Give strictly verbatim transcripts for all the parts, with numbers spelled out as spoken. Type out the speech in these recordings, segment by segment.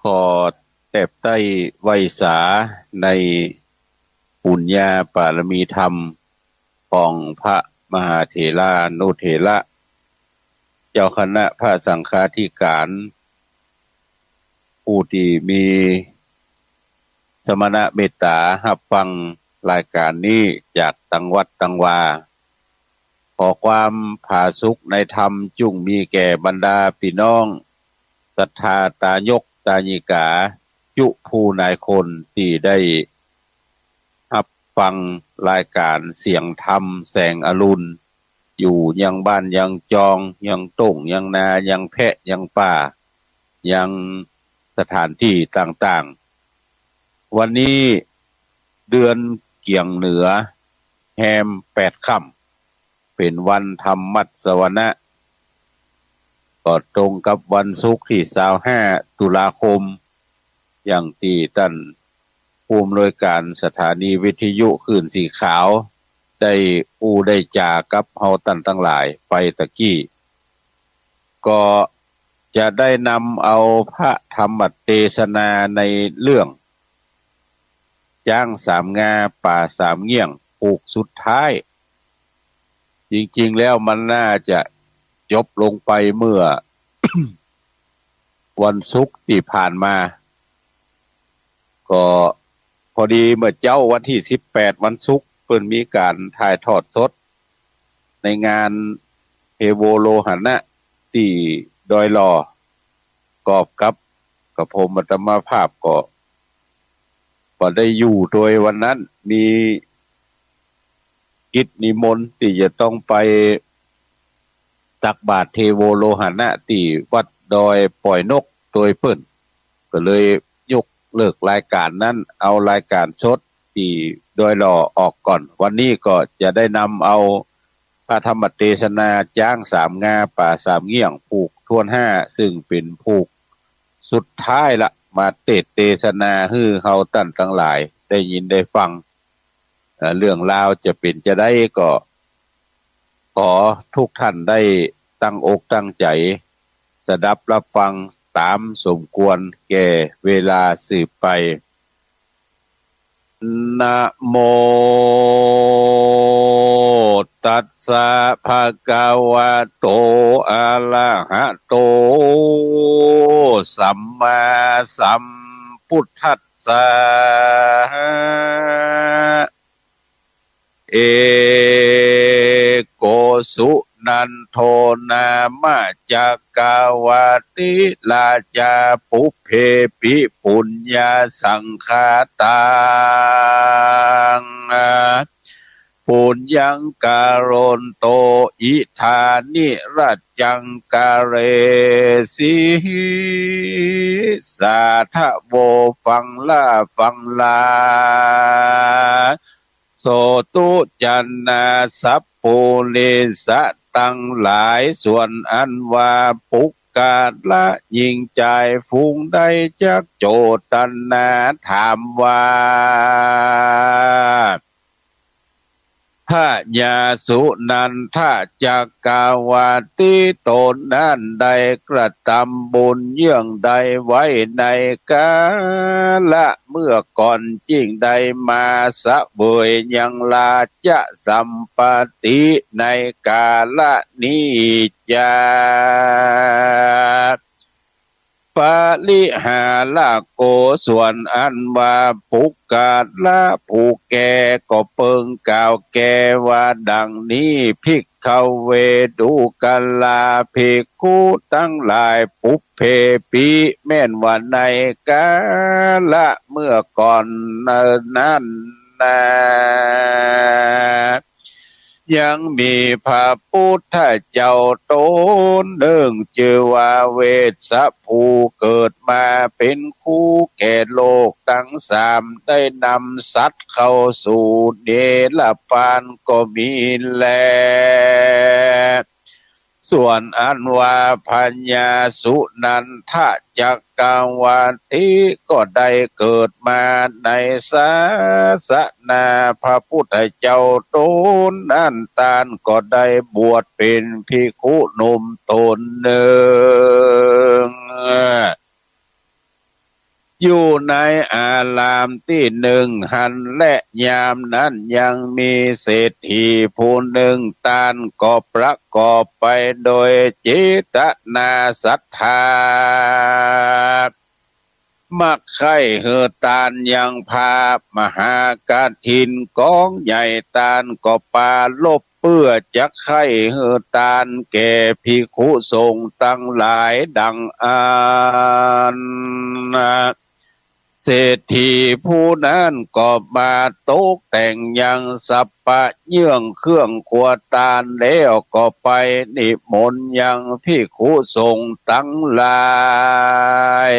ขอแตบใต้ไหว้สาในปุญญาปารมีธรรมของพระมหาเถรานุเถระ เจ้าคณะพระสังฆาธิการ ผู้ตี้มีสมณเมตต๋าฮับฟังรายก๋านนี้จากตังวัดตังวา ขอความผาสุกในธรรมจุ่งมีแก่บรรดาปี้น้องศรัทธาตายกตายิกา จุผู้นายคนตี้ได้ฮับฟังรายก๋านเสียงธรรมแสงอรุณ อยู่ยังบ้านยังจอง ยังโต้งยังนา ยังแพะยังป่า ยังสถานตี้ต่างๆ วันนี้เดือนเกี่ยงเหนือ แฮมแปดค่ำ เป๋นวันธรรมมัสวนะ ก็ตรงกับวันศุกร์ตี้ซาวห้าตุลาคม อย่างตี้ต้านผู้อำนวยก๋านสถานีวิทยุคลื่นสีขาว ได้อู้ได้จ๋ากับเฮาต้านตังหลายไปตะกี้ ก็จะได้นำเอาพระธรรมเตสนาในเรื่อง จ๊างสามงา ป๋าสามเงี้ยง ผูกสุดท้าย จริงๆ แล้วมันน่าจะจบลงไปเมื่อ วันศุกร์ตี้ผ่านมา ก็พอดีเมื่อเจ๊าวันตี้สิบแปด วันศุกร์ เปิ้นมีก๋านถ่ายทอดสดในงานเทโวโลหณะตี้ดอยหล่อ กอบกับ กับผมอาตมาภาพก็ บ่ได้อยู่โตยวันนั้น มีกิจนิมนต์ตี้จะต้องไปตักบาตรเทโวโลหณะตี้วัดดอยป่อยนกโตยเปิ้น ก็เลยยกเลิกรายก๋านนั้น เอารายก๋านสดตี้ดอยหล่อออกก่อน วันนี้ก็จะได้นำเอาพระธรรมเตสนาจ๊างสามงา ป๋าสามเงี้ยง ผูกถ้วนห้า ซึ่งเป๋นผูกสุดท้ายละ มาเตสน์เตสนาหื้อเฮาต้านตังหลายได้ยินได้ฟัง เอ่อ เรื่องราวจะเป๋นจาใดก็ ขอทุกท่านได้ตั้งอกตั้งใจ๋ สดับฮับฟังต๋ามสมควรแก่เวลาสืบไป นะโม ตัสสะ ภะคะวะโต อะระหะโต สัมมาสัมพุทธัสสะ เอโกสุนันโทนามะ จักกวัตติราชา ปุพเพปิปุญญาสังขาตัง ปุญญังกะโรนโต อิทานิ รัจจังกะเรสิ สาธะโว ฟังล่าฟังลา โสตุจนาสัพปูริสะตังหลาย ส่วนอันว่าปุคคละญิงจายฝูงใดจักโจตนาถามว่า พญาสุนันทะจักกวัตติต๋นนั้นได้กระตำบุญเยื่องใดไว้ในกาละเมื่อก่อน จึงได้มาเสวยยังราชสัมปัตติในกาละนี้จา ปริหาระโก ส่วนอันว่าปุคคละผู้แก่ก็เปิงกล่าวแก่ว่าดังนี้ ภิกขเว ดูกราภิกขุตังหลาย ปุพเพปิ แม่นว่าในกาละเมื่อก่อนเนิ่นนั้นนา ยังมีพระพุทธเจ้าต๋นนึ่ง จื้อว่าเวสสะภู เกิดมาเป๋นครูแก่โลกตังสาม ได้นำสัตว์เข้าสู่นิรพานก็มีแล ส่วนอันว่าพญาสุนันทะจักกวัตติก็ได้เกิดมาในศาสนาพระพุทธเจ้าต๋นนั้น ต้านก็ได้บวชเป๋นภิกขุหนุ่มต๋นนึ่ง อยู่ในอารามตี้นึ่งหั้นแล ยามนั้นยังมีเศรษฐีผู้นึ่ง ต้านก็ประกอบไปโดยเจตนาศรัทธา มักใค่หื้อตานยังผ้ามหากฐินก๋องใหญ่ ต้านก็ปรารภเปื้อจักใค่หื้อตานแก่ภิกขุสงฆ์ตังหลายดังอั้น เศรษฐีผู้นั้นก็มาตกแต่งยังสัพพะเยื่องเครื่องครัวตานแล้ว ก็ไปนิมนต์ยังภิกขุสงฆ์ตังหลาย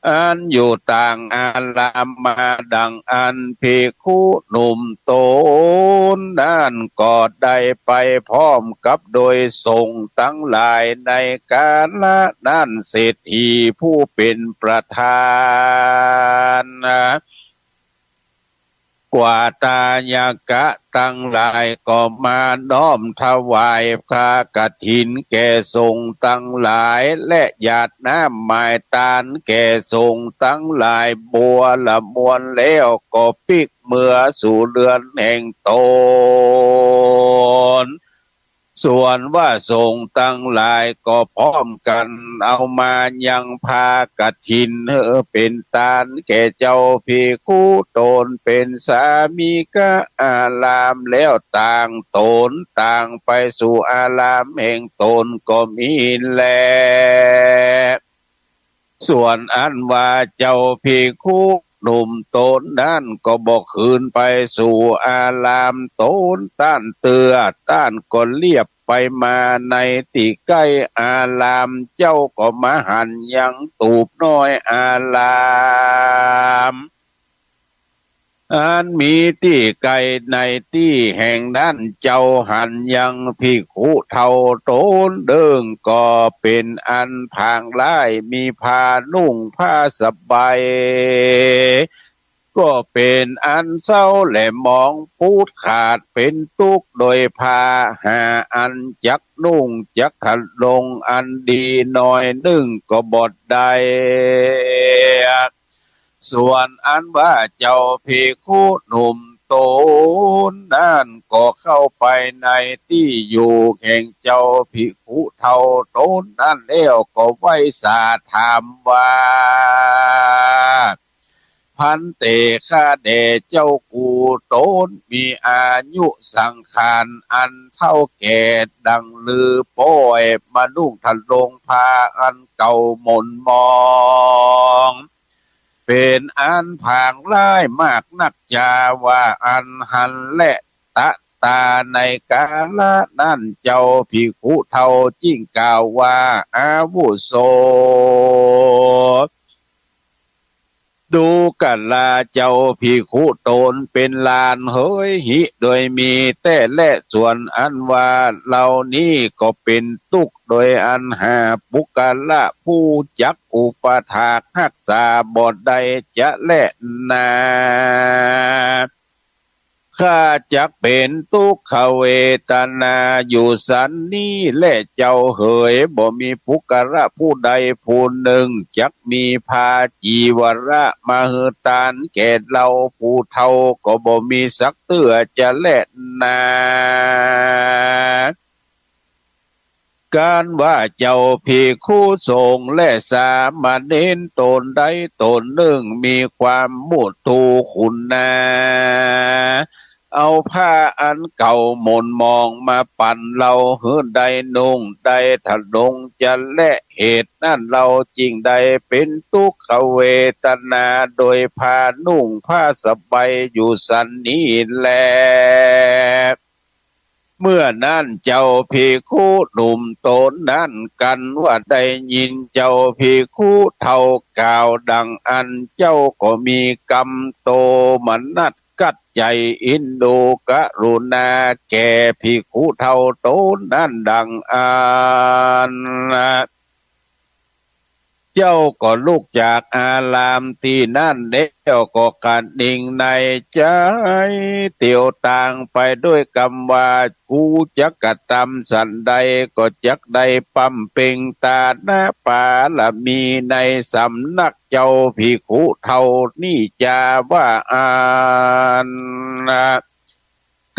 อันอยู่ต่างอารามมาดังอั้น ภิกขุหนุ่มต๋นนั้นก็ได้ไปพร้อมกับโดยสงฆ์ตังหลายในกาละนั้น เศรษฐีผู้เป๋นประธาน กวาตายกะตังหลายก็มาน้อมถวายผ้ากฐินแก่สงฆ์ตังหลาย และหยาดน้ำหมายตานแก่สงฆ์ตังหลายบัวละมวลแล้ว ก็ปิ๊กเมือสู่เฮือนแห่งต๋น ส่วนว่าสงฆ์ตังหลายก็พร้อมกั๋นเอามายังผ้ากฐินหื้อเป๋นตานแก่เจ้าภิกขุต๋นเป๋นสามิกะอาราม แล้วต่างต๋นต่างไปสู่อารามแห่งต๋นก็มีแล ส่วนอันว่าเจ้าภิกขุหนุ่มต๋นนั้นก็บ่คืนไปสู่อารามต๋นต้านเตื้อ ต้านก็เลียบไปมาในตี้ใก้อาราม เจ้าก็มาหันยังตูบน้อยอาราม อันมีตี้ใก้ในตี้แห่งนั้น เจ้าหันยังภิกขุเฒ่าต๋นนึ่ง ก็เป๋นอันผางลาย มีผ้านุ่งผ้าสบาย ก็เป๋นอันเศร้าแลหมองปูดขาดเป๋นตุ๊กข์ โดยผ้าหาอันจักนุ่งจักทะลงอันดีหน่อยนึ่งก็บ่ได้ ส่วนอันว่าเจ้าภิกขุหนุ่มต๋นนั้นก็เข้าไปในตี้อยู่แห่งเจ้าภิกขุเฒ่าต๋นนั้นแล้วก็ไหว้สาถามว่า ภันเต ข้าแด่เจ้ากูต๋นมีอายุสังขารอันเฒ่าแก่ดังลือ ป้อยมานุ่งทะลงผ้าอันเก่าหม่นหมอง เป๋นอันผางลายมากนักจาว่าอั้นหั้นแล ตะตาในกาละนั้น เจ้าภิกขุเฒ่าจึ่งกล่าวว่า อาวุโส ดูกราเจ้าภิกขุต๋นเป๋นหลานเหยหิโดยมีแต๊แล ส่วนอันว่าเฮานี้ก็เป๋นตุ๊กข์โดยอันหาปุคคละผู้จักอุปถากฮักษาบ่ได้จะแลนา ข้าจักเป๋นตุ๊กขเวทนาอยู่สันนี้แล เจ้าเหย บ่มีปุคคละผู้ใดผู้นึ่งจักมีผ้าจีวระมาหื้อตานแก่เฮา ผู้เฒ่าก็บ่มีสักเตื้อจะแลนา กันว่าเจ้าภิกขุสงฆ์และสามเณรต๋นใดต๋นนึ่งมีความมุทูขุนนา เอาผ้าอันเก่าหม่นหมองมาปั๋นเฮาหื้อได้นุ่งได้ทะลงจะแล เหตุนั้นเฮาจึ่งได้เป๋นตุ๊กขเวทนาโดยผ้านุ่งผ้าสบายอยู่สันนี้แล เมื่อนั้นเจ้าภิกขุหนุ่มต๋นนั้นกันว่าได้ยินเจ้าภิกขุเฒ่ากล่าวดังอั้น เจ้าก็มีกำโตมนัสกัดใจ๋อินดูกรุณาแก่ภิกขุเฒ่าต๋นนั้นดังอั้น เจ้าก็ลุกจากอารามตี้นั้นแล้วก็กระหนิ่งในใจ๋เตียวตางไปด้วยกำว่า กูจักกระตำสันใดก็จักได้บำเพ็งตานปารมีในสำนักเจ้าภิกขุเฒ่านี้จาว่าอั้น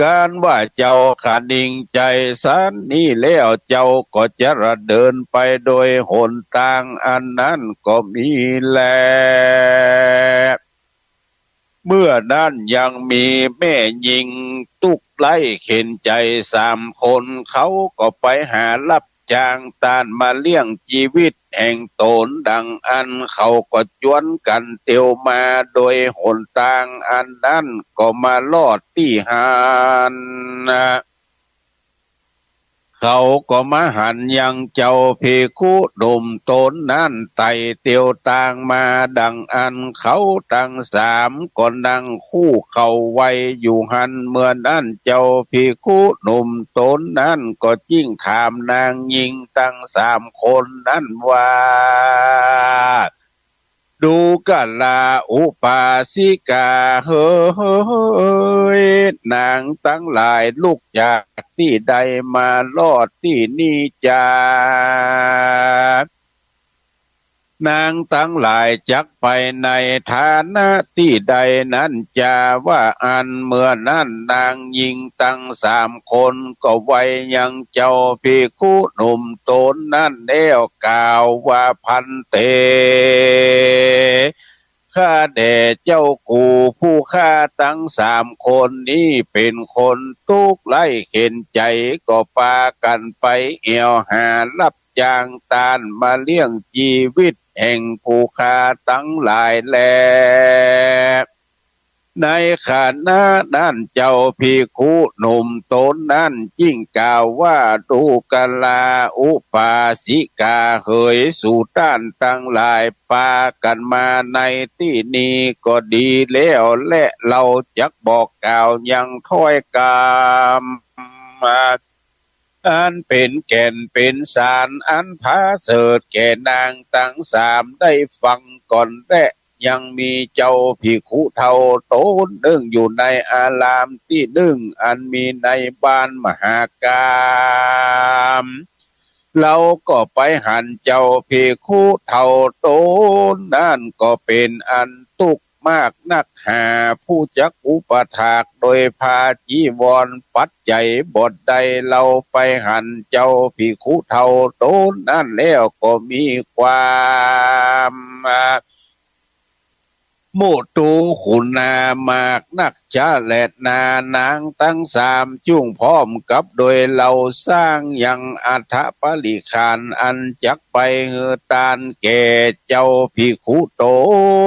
ก๋านว่าเจ้ากระหนิ่งใจ๋สันนี้แล้ว เจ้าก็จะเดินไปโดยหนตางอันนั้นก็มีแล เมื่อนั้นยังมีแม่ญิงตุ๊กไร้เข็ญใจ๋สามคน เขาก็ไปหาฮับ จ้างต้านมาเลี้ยงจีวิตแห่งต๋น ดังอั้นเขาก็จวนกั๋นเตียวมาโดยหนตางอันนั้น ก็มารอดตี้หั้น เขาก็มาหันยังเจ้าภิกขุหนุ่มต๋นนั้นไต่เตียวตางมา ดังอั้นเขาตังสามก็นั่งคู่เข่าไหว้อยู่หั้น เมื่อนั้นเจ้าภิกขุหนุ่มต๋นนั้นก็จึ่งถามนางญิงตังสามคนนั้นว่า ดูกราอุปาสิกาเหย นางตังหลายลุกจากตี้ใดมารอดตี้นี้จา นางตังหลายจักไปในฐานะตี้ใดนั้นจาว่าอั้น เมื่อนั้นนางญิงตังสามคนก็ไหว้ยังเจ้าภิกขุหนุ่มต๋นนั้นแล้วกล่าวว่า ภันเต ข้าแด่เจ้ากู่ ผู้ข้าตังสามคนนี้เป๋นคนตุ๊กไร้เข็ญใจ๋ ก็ปากั๋นไปแอ่วหาฮับจ้างต้านมาเลี้ยงจีวิตแห่งผู้ข้าตังหลายแล ในขณะนั้นเจ้าภิกขุหนุ่มต๋นนั้นจึ่งกล่าวว่า ดูกราอุปาสิกาเหย สูต้านตังหลายปากั๋นมาในตี้นี้ก็ดีแล้วแล เฮาจักบอกกล่าวยังถ้อยกำ อันเป๋นแก่นเป๋นสารอันผาเสริฐแก่นางตังสามได้ฟังก่อนแล ยังมีเจ้าภิกขุเฒ่าต๋นนึ่งอยู่ในอารามตี้นึ่ง อันมีในบ้านมหากาม เฮาก็ไปหันเจ้าภิกขุเฒ่าต๋นนั้นก็เป๋นอันตุ๊กข์มากนักหนา ผู้จักอุปถากโดยผ้าจีวรปัจจัยบ่ได้ เฮาไปหันเจ้าภิกขุเฒ่าต๋นนั้นแล้วก็มีความมุทูขุนามากนักจะแลนา นางตังสามจุ่งพร้อมกับโดยเหล่าสร้างยังอัฐปริขารอันจักไปหื้อตานแก่เจ้าภิกขุต๋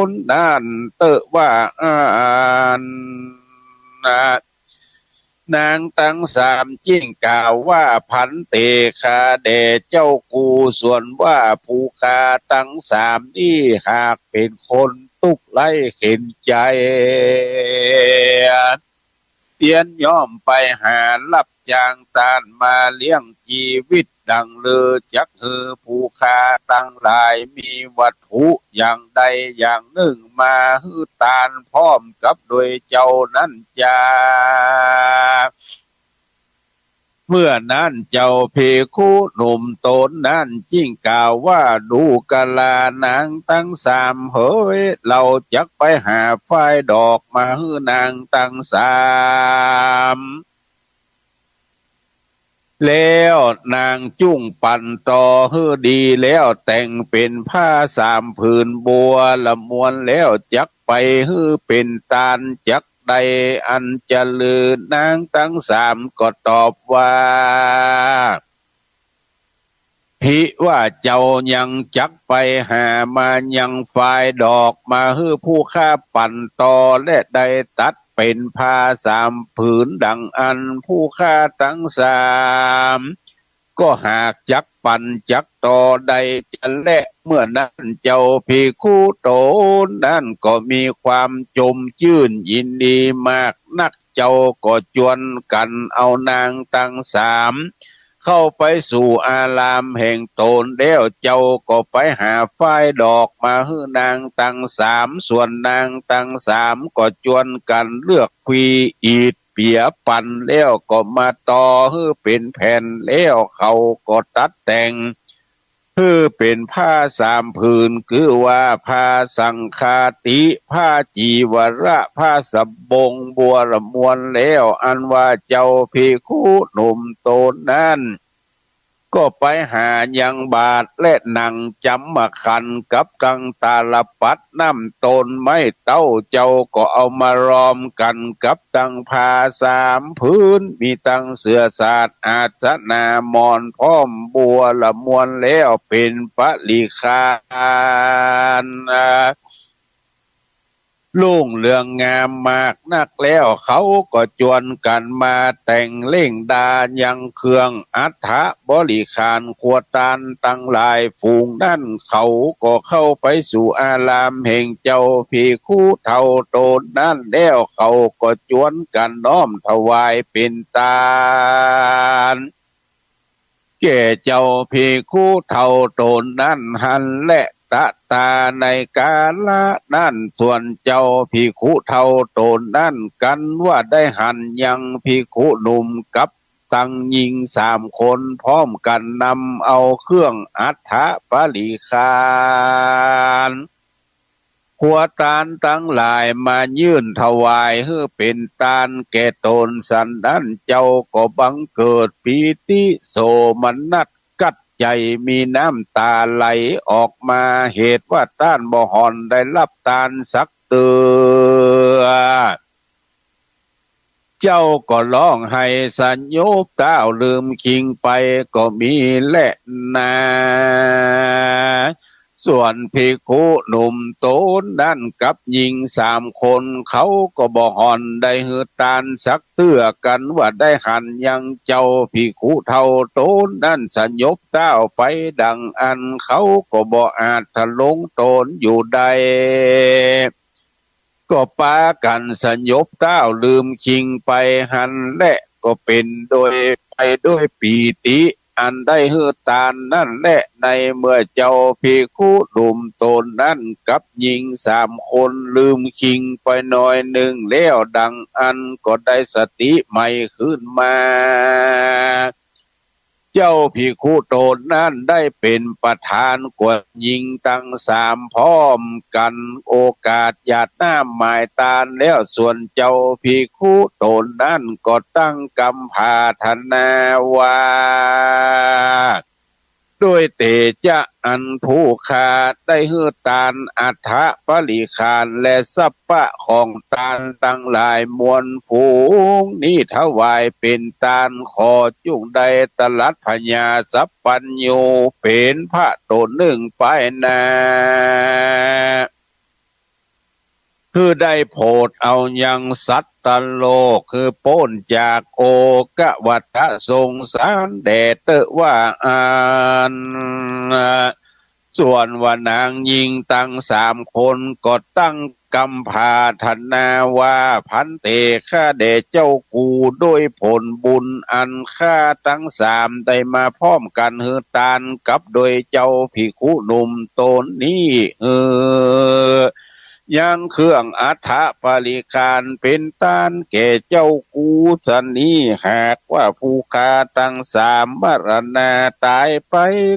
นนั้นเต๊อะว่าอั้น นางตังสามจึ่งกล่าวว่า ภันเต ข้าแด่เจ้ากู่ ส่วนว่าผู้ข้าตังสามนี้หากเป๋นคนตุ๊กข์ไร้เข็ญใจ๋ เตียนย่อมไปหาฮับจ้างต้านมาเลี้ยงจีวิตดังลือ จักหื้อผู้ข้าตังหลายมีวัตถุอย่างใดอย่างนึ่งมาหื้อตานพร้อมกับโดยเจ้านั้นจา เมื่อนั้นเจ้าภิกขุหนุ่มต๋นนั้นจึ่งกล่าวว่า ดูกรานางตังสามเหย เฮาจักไปหาฝ้ายดอกมาหื้อนางตังสาม แล้วนางจุ่งปั่นต่อหื้อดีแล้วแต่งเป๋นผ้าสามผืนบัวละมวลแล้วจักไปหื้อเป๋นตานจักใดอันจะลือ นางตังสามก็ตอบว่า ภิว่าเจ้ายังจักไปหามายังฝ้ายดอกมาหื้อผู้ข้าปั่นต่อ และได้ตัดเป๋นผ้าสามผืนดังอั้น ผู้ข้าตังสามก็หากจักปั่นจักต่อได้จะแล เมื่อนั้นเจ้าภิกขุต๋นนั้นก็มีความจมจื้นยินดีมากนัก เจ้าก็จวนกั๋นเอานางตังสาม เข้าไปสู่อารามแห่งต๋นแล้ว เจ้าก็ไปหาฝ้ายดอกมาหื้อนางตังสาม ส่วนนางตังสามก็จวนกั๋นเลือกควี อีดเปียปัน แล้วก็มาต่อหื้อเป๋นแผ่น แล้วเขาก็ตัดแต่ง หื้อเป๋นผ้าสามผืน คือว่าผ้าสังฆาติ ผ้าจีวระ ผ้าสบง บัวละมวนแล้ว อันว่าเจ้าภิกขุหนุ่มต๋นนั้น ก็ไปหายังบาตรและหนังจ๋ำมะขันกับตังตาลปัตรน้ำต้นไม้เต้า เจ้าก็เอามารวมกั๋นกับตังผ้าสามผืน มีตังเสื่อสาดอาสนะหมอนพร้อมบัวละมวนแล้ว เป๋นปริขารรุ่งเรืองงามมากนักแล้ว เขาก็จวนกั๋นมาแต่งเล่งดายังเครื่องอัฐบริขาร ครัวตานตังหลายฝูงนั้น เขาก็เข้าไปสู่อารามแห่งเจ้าภิกขุเฒ่าต๋นนั้นแล้ว เขาก็จวนกั๋นน้อมถวายเป๋นตาน แก่เจ้าภิกขุเฒ่าต๋นนั้นหั้นแล ตะตาในกาละนั้น ส่วนเจ้าภิกขุเฒ่าต๋นนั้น กั๋นว่าได้หันยังภิกขุหนุ่มกับตังญิงสามคน พร้อมกั๋นนำเอาเครื่องอัฐบริขาร ครัวตานตังหลายมายื่นถวายหื้อเป๋นตานแก่ต๋นสันนั้น เจ้าก็บังเกิดปีติโสมนัสกั๊ดใจ๋ มีน้ำต๋าไหลออกมา เหตุว่าต้านบ่ห่อนได้ฮับตานสักเตื้อ เจ้าก็ฮ้องไห้สยบเต้าลืมคิงไปก็มีแลนา ส่วนภิกขุหนุ่มต๋นนั้นกับญิงสามคน เขาก็บ่ห่อนได้หื้อตานสักเตื้อ กั๋นว่าได้หันยังเจ้าภิกขุเฒ่าต๋นนั้นสยบเต้าไปดังอั้น เขาก็บ่อาจทะลงต๋นอยู่ได้ ก็ปากั๋นสยบเต้าลืมคิงไปหั้นแล ก็เป๋นโดยไปด้วยปีติอันได้หื้อตานนั้นแล ในเมื่อเจ้าภิกขุหนุ่มต๋นนั้นกับญิงสามคนลืมคิงไปหน่อยนึ่งแล้ว ดังอั้นก็ได้สติใหม่ขึ้นมา เจ้าภิกขุต๋นนั้นได้เป๋นประธานกว่าญิงตังสามพร้อมกั๋น โอกาสหยาดน้ำหมายตานแล้ว ส่วนเจ้าภิกขุต๋นนั้นก็ตั้งกำผาถนาว่า ด้วยเตจะอันผู้ข้าได้หื้อตานอัฐบริขารและสัพพะของตานตังหลายมวลฝูงนี้ถวายเป๋นตาน ขอจุ่งได้ตรัสพญาสัพพัญญูเป๋นพระต๋นนึ่งไปหน้า คือได้โผดเอายังสัตว์โลก คือป๊นจากโอฆะวัฏสงสารแด่เต๊อะว่าอั้น ส่วนว่านางญิงตังสามคนก็ตั้งกำผาถนาว่า ภันเต ข้าแด่เจ้ากู ด้วยผลบุญอันข้าตังสามได้มาพร้อมกั๋นหื้อตานกับโดยเจ้าภิกขุหนุ่มต๋นนี้ เออ ยังเครื่องอัฐบริขารเป๋นตานแก่เจ้ากูสันนี้ หากว่าผู้ข้าตังสามมรณาต๋ายไป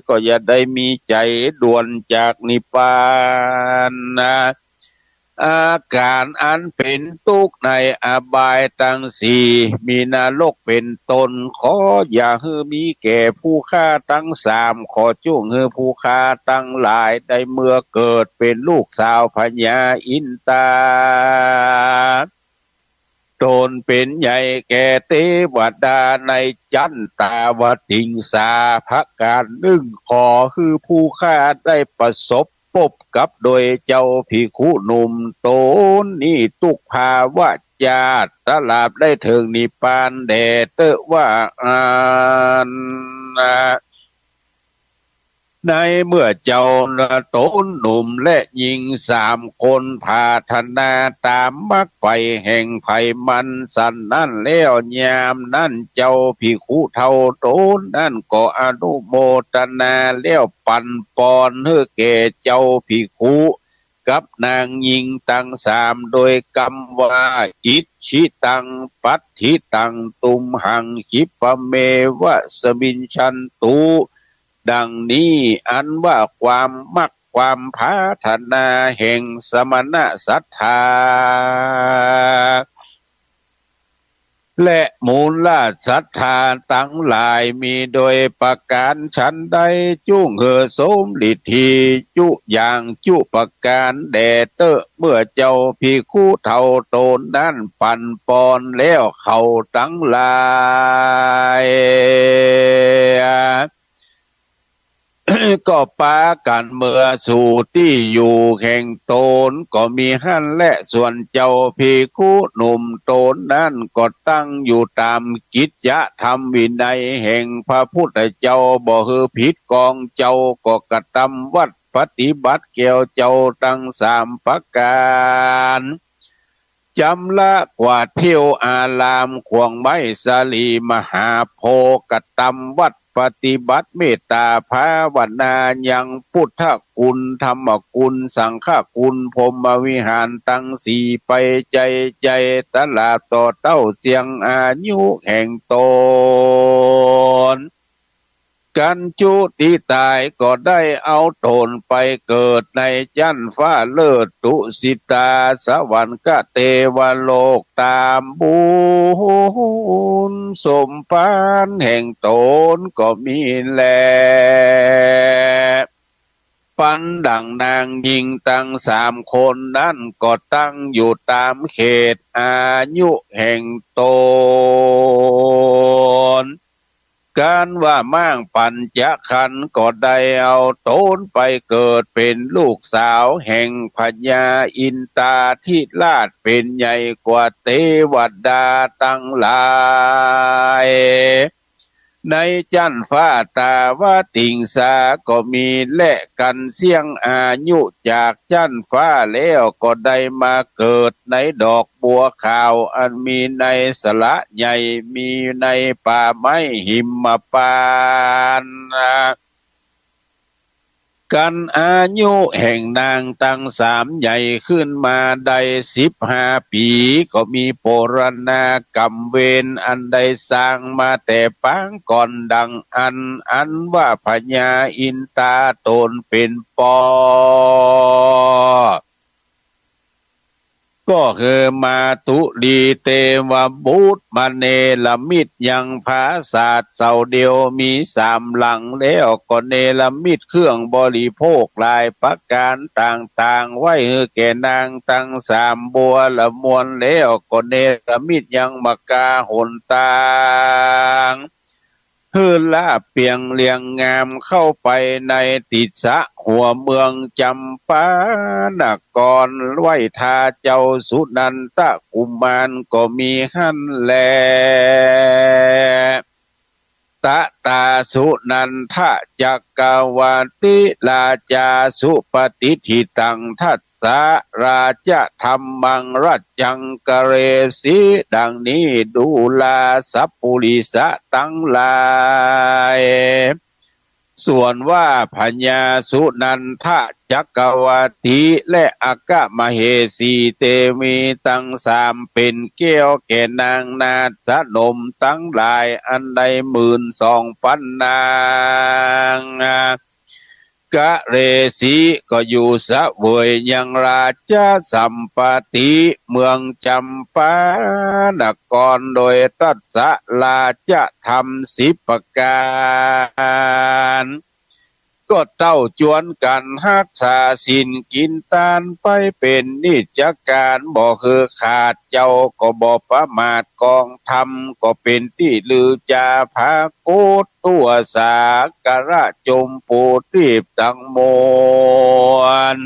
ก็อย่าได้มีใจ๋ด่วนจากนิพพานนา อาก๋านอันเป๋นตุ๊กข์ในอบายตังสี่ มีนรกเป๋นต้น ขออย่าหื้อมีแก่ผู้ข้าตังสาม ขอจุ่งหื้อผู้ข้าตังหลายได้เมื่อเกิดเป๋นลูกสาวพญาอินตา ต๋นเป๋นใหญ่แก่เตวดาในจั๊นตาวติงสา ประก๋านนึ่ง ขอหื้อผู้ข้าได้ประสบปบกับโดยเจ้าภิกขุหนุ่มต๋นนี้ตุ๊กภาวะจาติ ตราบได้เถิงนิพพานแด่เต๊อะว่าอั้น ในเมื่อเจ้าต๋นหนุ่มและญิงสามคนผาถนาต๋ามมรรคใฝ่แห่งใผมันสันนั้นแล้ว ยามนั้นเจ้าภิกขุเฒ่าต๋นนั้นก็อนุโมตนาแล้วปันปอนหื้อแก่เจ้าภิกขุกับนางญิงตังสาม โดยกำว่า อิจฉิตัง ปัตถิตัง ตุมหัง ขิปปะเมวะ สมิจฉันตุ ดังนี้ อันว่าความมักความผาถนาแห่งสมณะศรัทธา และมูลศรัทธาตังหลายมีโดยประก๋านฉันใด จุ่งหื้อสมฤทธีจุอย่างจุประก๋านแด่เต๊อะ เมื่อเจ้าภิกขุเฒ่าต๋นนั้นปันปอนแล้วเขาตังหลาย ก็ปากั๋นเมือสู่ตี้อยู่แห่งต๋น ก็มีหั้นแล ส่วนเจ้าภิกขุหนุ่มต๋นนั้นก็ตั้งอยู่ต๋าม กิจจะธรรมวินัยแห่งพระพุทธเจ้า บ่หื้อผิดกองเจ้า ก็กระตำวัตรปฏิบัติแก่เจ้าตังสามประก๋าน จ๋ำละกวาดเตียวอารามขว้งไม้สาลีมหาโพธิ์ กระตำวัตรปฏิบัติเมตต๋าภาวนา ยังพุทธคุณ ธรรมคุณ สังฆคุณ พรหมวิหารตังสี่ไปใจ๋ใจ๋ ตลอดต่อเต้าเสี้ยงอายุแห่งต๋น กั๋นจุติต๋ายก็ได้เอาต๋นไปเกิดในจั๊นฟ้าเลิศ ตุสิตาสวรรคเตวโลก ต๋ามบุญสมภารแห่งต๋นก็มีแล ปันดั่งนางญิงตังสามคนนั้นก็ตั้งอยู่ต๋ามเขตอายุแห่งต๋น กั๋นว่าม้างปัญจขันธ์ก็ได้เอาต๋นไปเกิดเป๋นลูกสาวแห่งพญาอินตาธิราช เป๋นใหญ่กว่าเตวดาตังหลาย ในจั๊นฟ้าตาวติงสาก็มีแล กั๋นเสี้ยงอายุจากจั๊นฟ้าแล้วก็ได้มาเกิดในดอกบัวขาวอันมีในสระใหญ่ มีในป่าไม้หิมพานต์ กั๋นอายุแห่งนางตังสามใหญ่ขึ้นมาได้สิบห้าปี๋ ก็มีปรณากรรมเวรอันได้สร้างมาแต่ปางก่อนดังอั้น อันว่าพญาอินตาต๋นเป๋นป้อ ก็คือมาตุลีเตวบุตรมาเนรมิตยังปราสาทเสาเดียวมีสามหลัง แล้วก็เนรมิตเครื่องบริโภคหลายประก๋านต่างๆ ไว้หื้อแก่นางตังสามบัวละมวล แล้วก็เนรมิตยังมกาหนตาง หื้อราบเปียงเรียงงามเข้าไปในติสสะหัวเมืองจำปานคร ไหว้ถ้าเจ้าสุนันทกุมารก็มีหั้นแล ตะตาสุนันทจักกวัตติราชาสุปฏิฏฐิตังทัสสะราชธัมมังรัจจังกะเรสี ดังนี้ดูราสัปปุริสะตังหลาย ส่วนว่าพญาสุนันทจักกวัตติและอัคคมเหสีเตวีตังสามเป๋นแก้วแก่นางนาฏสนมตังหลายอันได้หมื่นสองปันนาง กะเรสีก็อยู่เสวยยังราชสัมปติเมืองจำปานครโดยทัสสะราชธัมมสิบประก๋าน ก็เต้าจวนกั๋นฮักษาศีลกิ๋นตานไปเป๋นนิจกาล บ่หื้อขาด เจ้าก็บ่ประมาท กองธรรมก็เป๋นตี้ลือจาผากฏ ทั่วสากัลละจมปูตีบตังมวล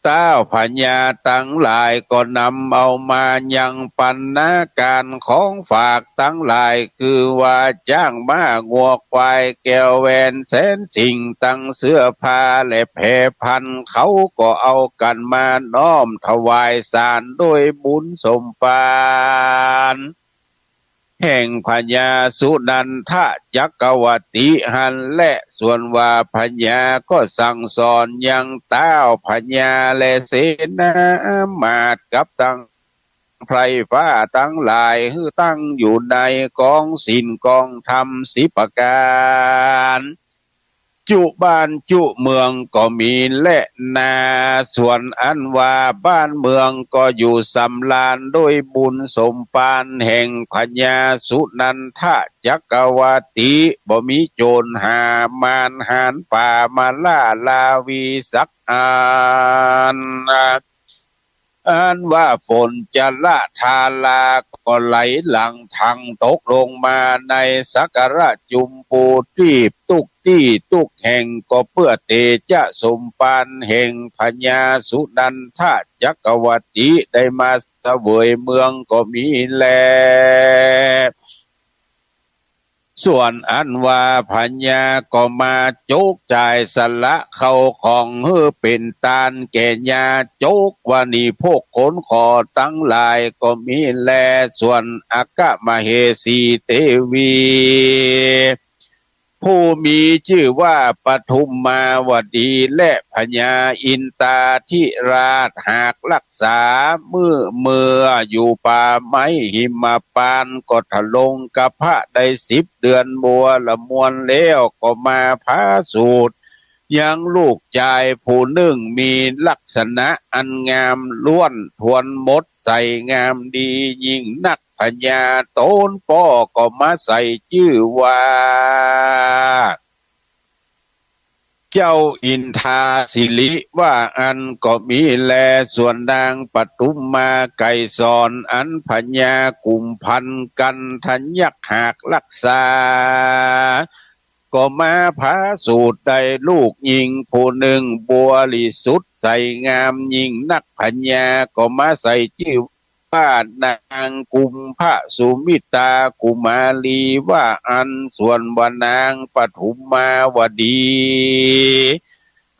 ต๊าวพญาตังหลายก็นำเอามายังปัณณาก๋านของฝากตังหลาย คือว่าจ๊างม้างัวควายแก้วแหวนแสนสิ่งตังเสื้อผ้าและแพพัน เขาก็เอากั๋นมาน้อมถวายสารโดยบุญสมภารแห่งพญาสุนันทะจักรวรรดิหั้นแล ส่วนว่าพญาก็สั่งสอนยังต๊าวพญาและเสนามาตย์กับตังไพร่ฟ้าตังหลาย หื้อตั้งอยู่ในกองศีลกองธรรมสิบประก๋าน จุบ้านจุเมืองก็มีแลนา ส่วนอันว่าบ้านเมืองก็อยู่สำราญโดยบุญสมภารแห่งพญาสุนันทะจักรวรรดิ บ่มีโจรหา มารหาญป่ามาล่าราวีสักอัน อันว่าฝนจละทาราก็ไหลหลั่งทังตกลงมาในสักการะจุมปูทีป ตุ๊กตี้ตุ๊กแห่ง ก็เปื้อเตจะสมภารแห่งพญาสุนันทะจักรวรรดิได้มาเสวยเมืองก็มีแล ส่วนอันว่าพญาก็มาโจกจ่ายสละเข้าของหื้อเป๋นตานแก่ญาติโจก วานิพกขนขอตังหลายก็มีแล ส่วนอัคคมเหสีเตวี ผู้มีจื้อว่าปทุมมาวดีและพญาอินทาธิราชหากรักษา เมื่อ เมื่ออยู่ป่าไม้หิมพานต์ก็ทรงกะพะได้สิบเดือนบัวละมวลแล้ว ก็มาผาสูตรยังลูกจายผู้นึ่งมีลักษณะอันงามล้วนถ้วนหมด ใสงามดียิ่งนัก พญาต๋นป้อก็มาใส่จื้อว่า เจ้าอินทาสิริว่าอั้นก็มีแล ส่วนนางปทุมมาไกรสร อันพญากุมภัณฑ์กัณฑยักษ์หากรักษา ก็มาผาสูตรได้ลูกญิงผู้นึ่งบริสุทธิ์ใสงามยิ่งนัก พญาก็มาใส่จื้อ ว่านางกุมภสุมิตากุมารีว่าอั้น ส่วนว่านางปทุมมาวดี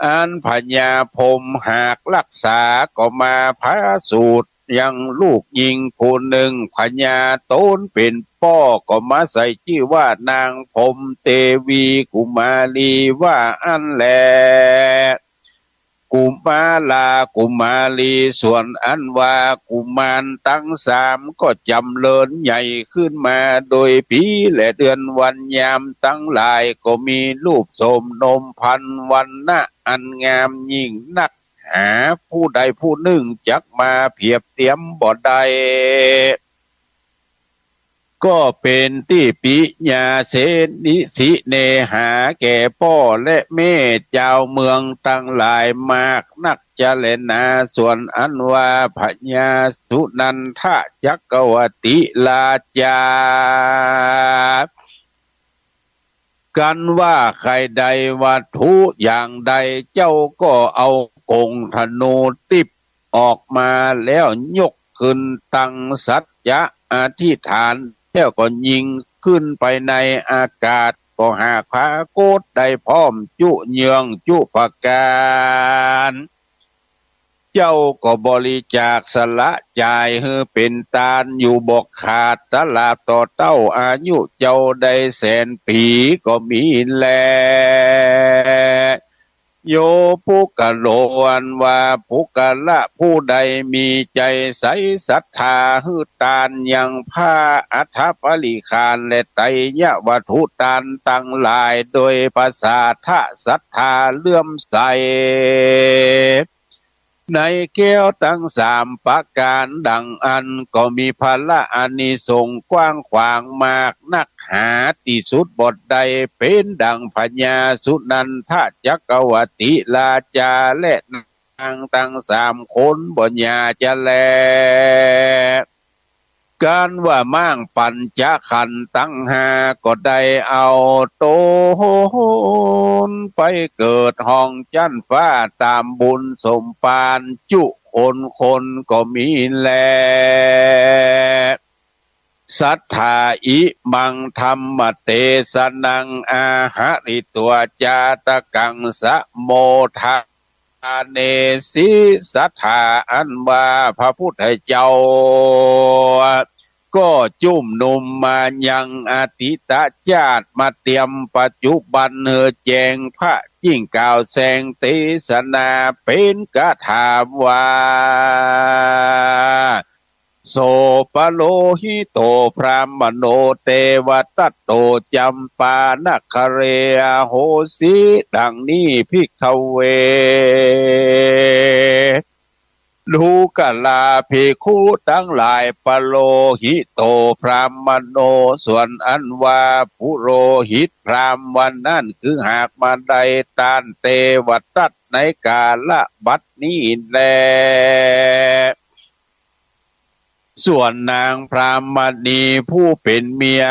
อันพญาพรหมหากรักษา ก็มาผาสูตรยังลูกญิงผู้นึ่ง พญาต๋นเป๋นป้อก็มาใส่จื้อว่านางพรหมเตวีกุมารีว่าอั้นแล กุมารากุมารี ส่วนอันว่ากุมารตังสามก็จ๋ำเริญใหญ่ขึ้นมาโดยปี๋ และเดือนวันยามตังหลายก็มีรูปโสมนมพรรณวรรณะอันงามยิ่งนัก หาผู้ใดผู้นึ่งจักมาเปียบเตียมบ่ได้ ก็เป๋นตี้ปิยาเสนิสิเนหาแก่ป้อและแม่จาวเมืองตังหลายมากนักจะแลนา ส่วนอันว่าพญาสุนันทะจักรวรรดิราชา กั๋นว่าใค่ได้วัตถุอย่างใด เจ้าก็เอาก๋งธนูติบออกมาแล้วยกขึ้นตั้งสัจจะอธิษฐาน แล้วก็ยิงขึ้นไปในอากาศ ก็หากผากฏได้พร้อมจุเยื่องจุประก๋าน เจ้าก็บริจาคสละจ่ายหื้อเป๋นตานอยู่บ่ขาด ตราบต่อเต้าอายุเจ้าได้แสนปี๋ก็มีแล โยปุคคโล อันว่าปุคคละผู้ใดมีใจ๋ใสศรัทธาหื้อตานยังผ้า อัฐบริขาร และไตรยวัตถุตานตังหลาย โดยประสาทะศรัทธาเลื่อมใส ในแก้วตังสามประก๋านดังอั้น ก็มีผละอานิสงส์กว้างขวางมากนัก หาตี้สุดบ่ได้ เป๋นดังพญาสุนันทะจักรวรรดิราชาและนางตังสามคนบ่หย่าจะแล กันว่าม้างปัญจขันธ์ตังห้าก็ได้เอาต๋นไปเกิดห้องจั๊นฟ้าต๋ามบุญสมภารจุคนคนก็มีแล สัทธา อิมัง ธัมมเตสะนัง อาหะริตวา จาตะกัง สะโมทะเนสิ สัทธา อันว่าพระพุทธเจ้าก็จุมนุมมายังอดีตจาติมาเตียมปัจจุบัน หื้อแจ้งพระยิ่งกล่าวแสงเตสนาเป๋นคาถาว่า โส ปะโลหิโต บรามโณ เตวะตัตโต จัมปานะคะเร อโหสิ ดังนี้ ภิกขะเว ดูกราภิกขุตังหลาย ปะโลหิโต บรามโณ ส่วนอันว่าปุโรหิตพราหมณ์วันนั้น คือหากมาได้ต้านเตวะตัตในกาละบัดนี้แล ส่วนนางพราหมณีผู้เป๋นเมีย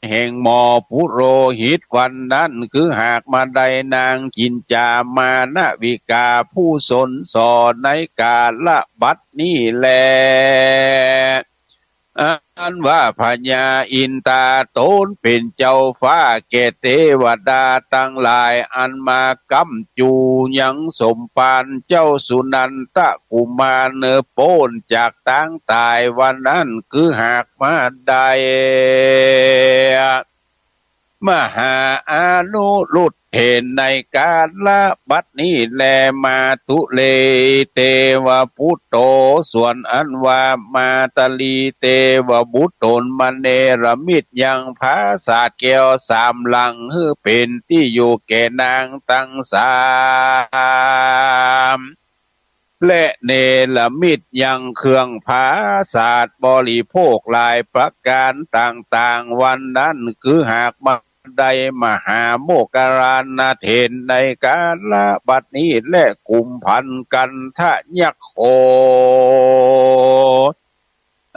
แห่งหมอปุโรหิตวันนั้น คือหากมาได้นางจินจามานวิกาผู้สนส่อในกาละบัดนี้แล อันว่าพญาอินทาต๋นเป๋นเจ้าฟ้าแก่เตวดาตังหลาย อันมาก้ำจูยังสมภารเจ้าสุนันทกุมาร เนอ ป๊นจากตางต๋ายวันนั้น คือหากมาได้ มหาอนุรุทเถนในกาละบัดนี้แล มาตุเล เตวะปุตโต ส่วนอันว่ามาตาลีเตวะบุตรต๋นมาเนรมิตยังปราสาทแก้วสามหลัง หื้อเป๋นตี้อยู่แก่นางตังสาม และเนรมิตยังเครื่องปราสาทบริโภคหลายประก๋านต่างๆ วันนั้น คือหากมาได้มหาโมคคัลลานะเถนในกาละบัดนี้แล กุมภัณฑ์กันทะยัคโข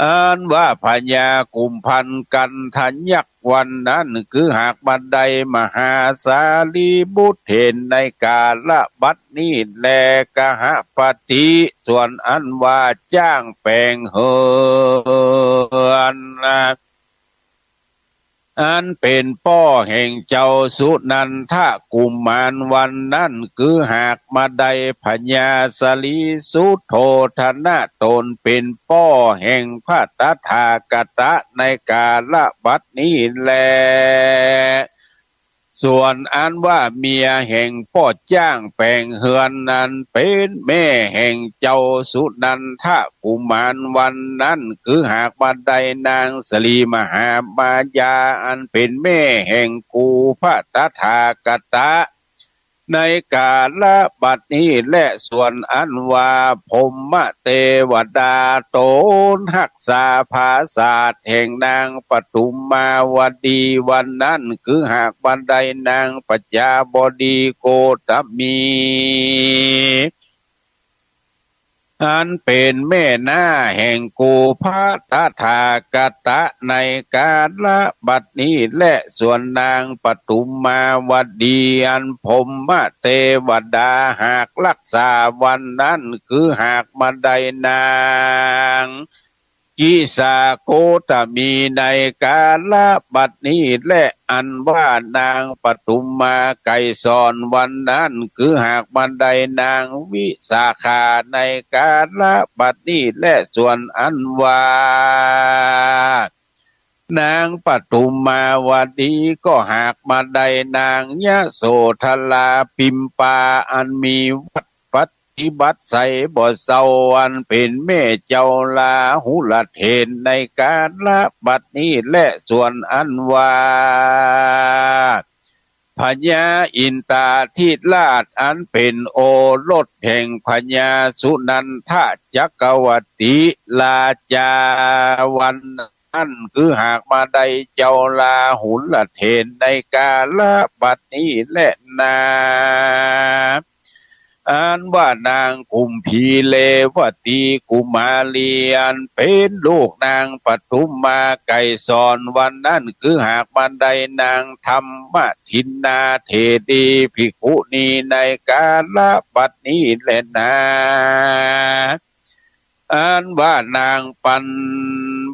อันว่าพญากุมภัณฑ์กันทะยักษ์วันนั้น คือหากมาได้มหาสารีบุตรเถนในกาละบัดนี้แล กหปติ ส่วนอันว่าจ้างแป๋งเฮือน อันเป๋นป้อแห่งเจ้าสุนันทกุมารวันนั้น คือหากมาได้พญาสารีสุโธทนะต๋นเป๋นป้อแห่งพระตถาคตะในกาละบัดนี้แล ส่วนอันว่าเมียแห่งป้อจ้างแป๋งเฮือนนั้นเป๋นแม่แห่งเจ้าสุนันทกุมารวันนั้น คือหากมาได้นางสาลีมหามายา อันเป๋นแม่แห่งกู่พระตถาคตะ ในกาละบัดนี้แล ส่วนอันว่าพรหมเตวดาต๋นฮักษาปราสาทแห่งนางปทุมมาวดีวันนั้น คือหากมาได้นางปัจจาบดีโคตมี อันเป๋นแม่น้าแห่งกู่พระตถาคตะในกาละบัดนี้แล ส่วนนางปทุมมาวดีอันพรหมเตวดาหากฮักษาวันนั้น คือหากมาได้นางกิสาโคตมีในกาละบัดนี้แล อันว่านางปทุมมาไกรสรวันนั้น คือหากมาได้นางวิสาขาในกาละบัดนี้แล ส่วนอันว่านางปทุมมาวดีก็หากมาได้นางยโสธราปิมปา อันมีวัตรปฏิบัติใสบ่เศร้า อันเป๋นแม่เจ้าราหุลเถนในกาละบัดนี้แล ส่วนอันว่า พญาอินทาธิราชอันเป๋นโอรสแห่งพญาสุนันทจักรวรรดิราชาวันนั้น คือหากมาได้เจ้าราหุลเถนในกาละบัดนี้แลนา อันว่านางกุมพีเรวตีกุมารี อันเป๋นลูกนางปทุมมาไกรสร วันนั้นคือหากมาได้นางธรรมทินนาเถรีภิกขุณีในกาละบัดนี้แลนา อันว่านางปัน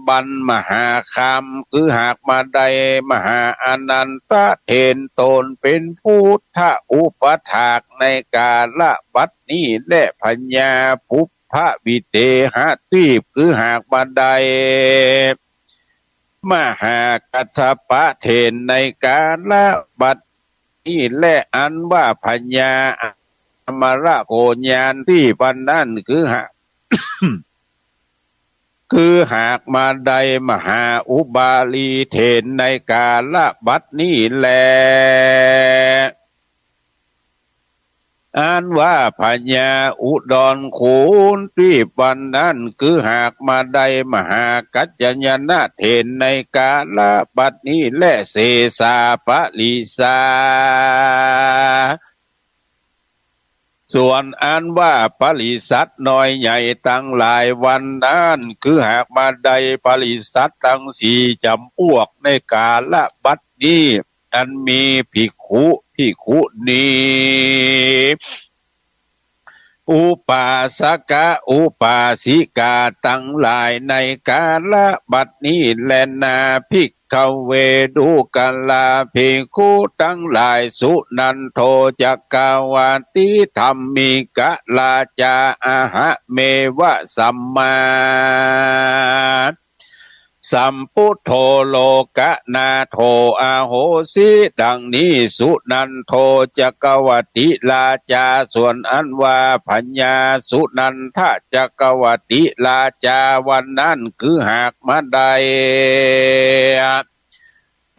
บันมหาคาม คือหากมาได้มหาอานันทะเถรตนเป๋นพุทธอุปัฏฐากในกาละบัดนี้แล พญาปุพพวิเทหะตีป คือหากมาได้มหากัสสปะเถรในกาละบัด นี้แล อันว่าพญาอมรโกณยันตีป วันนั้นคือหาก คือหากมาได้มหาอุบาลีเถรในกาละบัดนี้แล อันว่าพญาอุดรโคณตีป วันนั้นคือหากมาได้มหากัจจายนะเถรในกาละบัดนี้แล เสสาปริสา ส่วนอันว่าปริษัทน้อยใหญ่ตังหลาย วันนั้นคือหากมาได้ปริษัทตังสี่จ๋ำปวกในกาละบัดนี้ อันมีภิกขุภิกขุณี อุปาสกะอุปาสิกาตังหลายในกาละบัดนี้แลนา ภิกขเว ดูกราภิกขุตังหลาย สุนันโท จักกวัตติ ธัมมิกราจา อหะเมวะ สัมมาสัมพุทโธ โลกนาโถ อโหสิ ดังนี้ สุนันโท จักกวัตติราจา ส่วนอันว่าพญาสุนันทะจักกวัตติราจา วันนั้นคือหากมาได้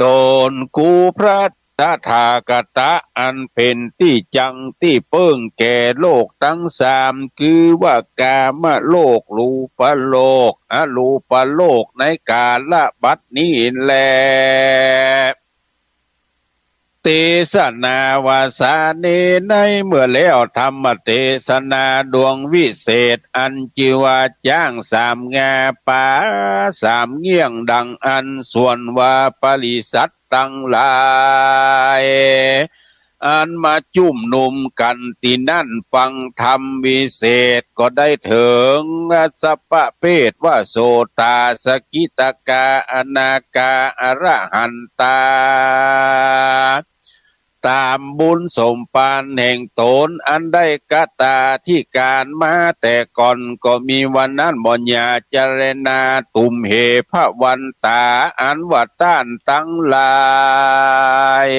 ตนกู้พระตถาคตะ อันเป๋นตี้จั้งตี้เปิ้งแก่โลกตังสาม คือว่ากามโลก รูปโลก อรูปโลก ในกาละบัดนี้แล เตสนาวาสาเน ในเมื่อแล้วธรรมเตสนาดวงวิเศษ อันจื้อว่าจ๊างสามงา ป๋าสามเงี้ยง ดังอั้น ส่วนว่าปริษัทตังหลาย อันมาจุมนุมกั๋นตี้นั้นฟังธรรมวิเศษ ก็ได้เถิงรสประเภทว่าโสตา สกิทาคา อนาคา อรหันตา ต๋ามบุญสมภารแห่งตนอันได้กตาธิการมาแต่ก่อนก็มี วันนั้นบ่อย่าเจรนา ตุมเห ภวันตา อันว่าต้านตังหลาย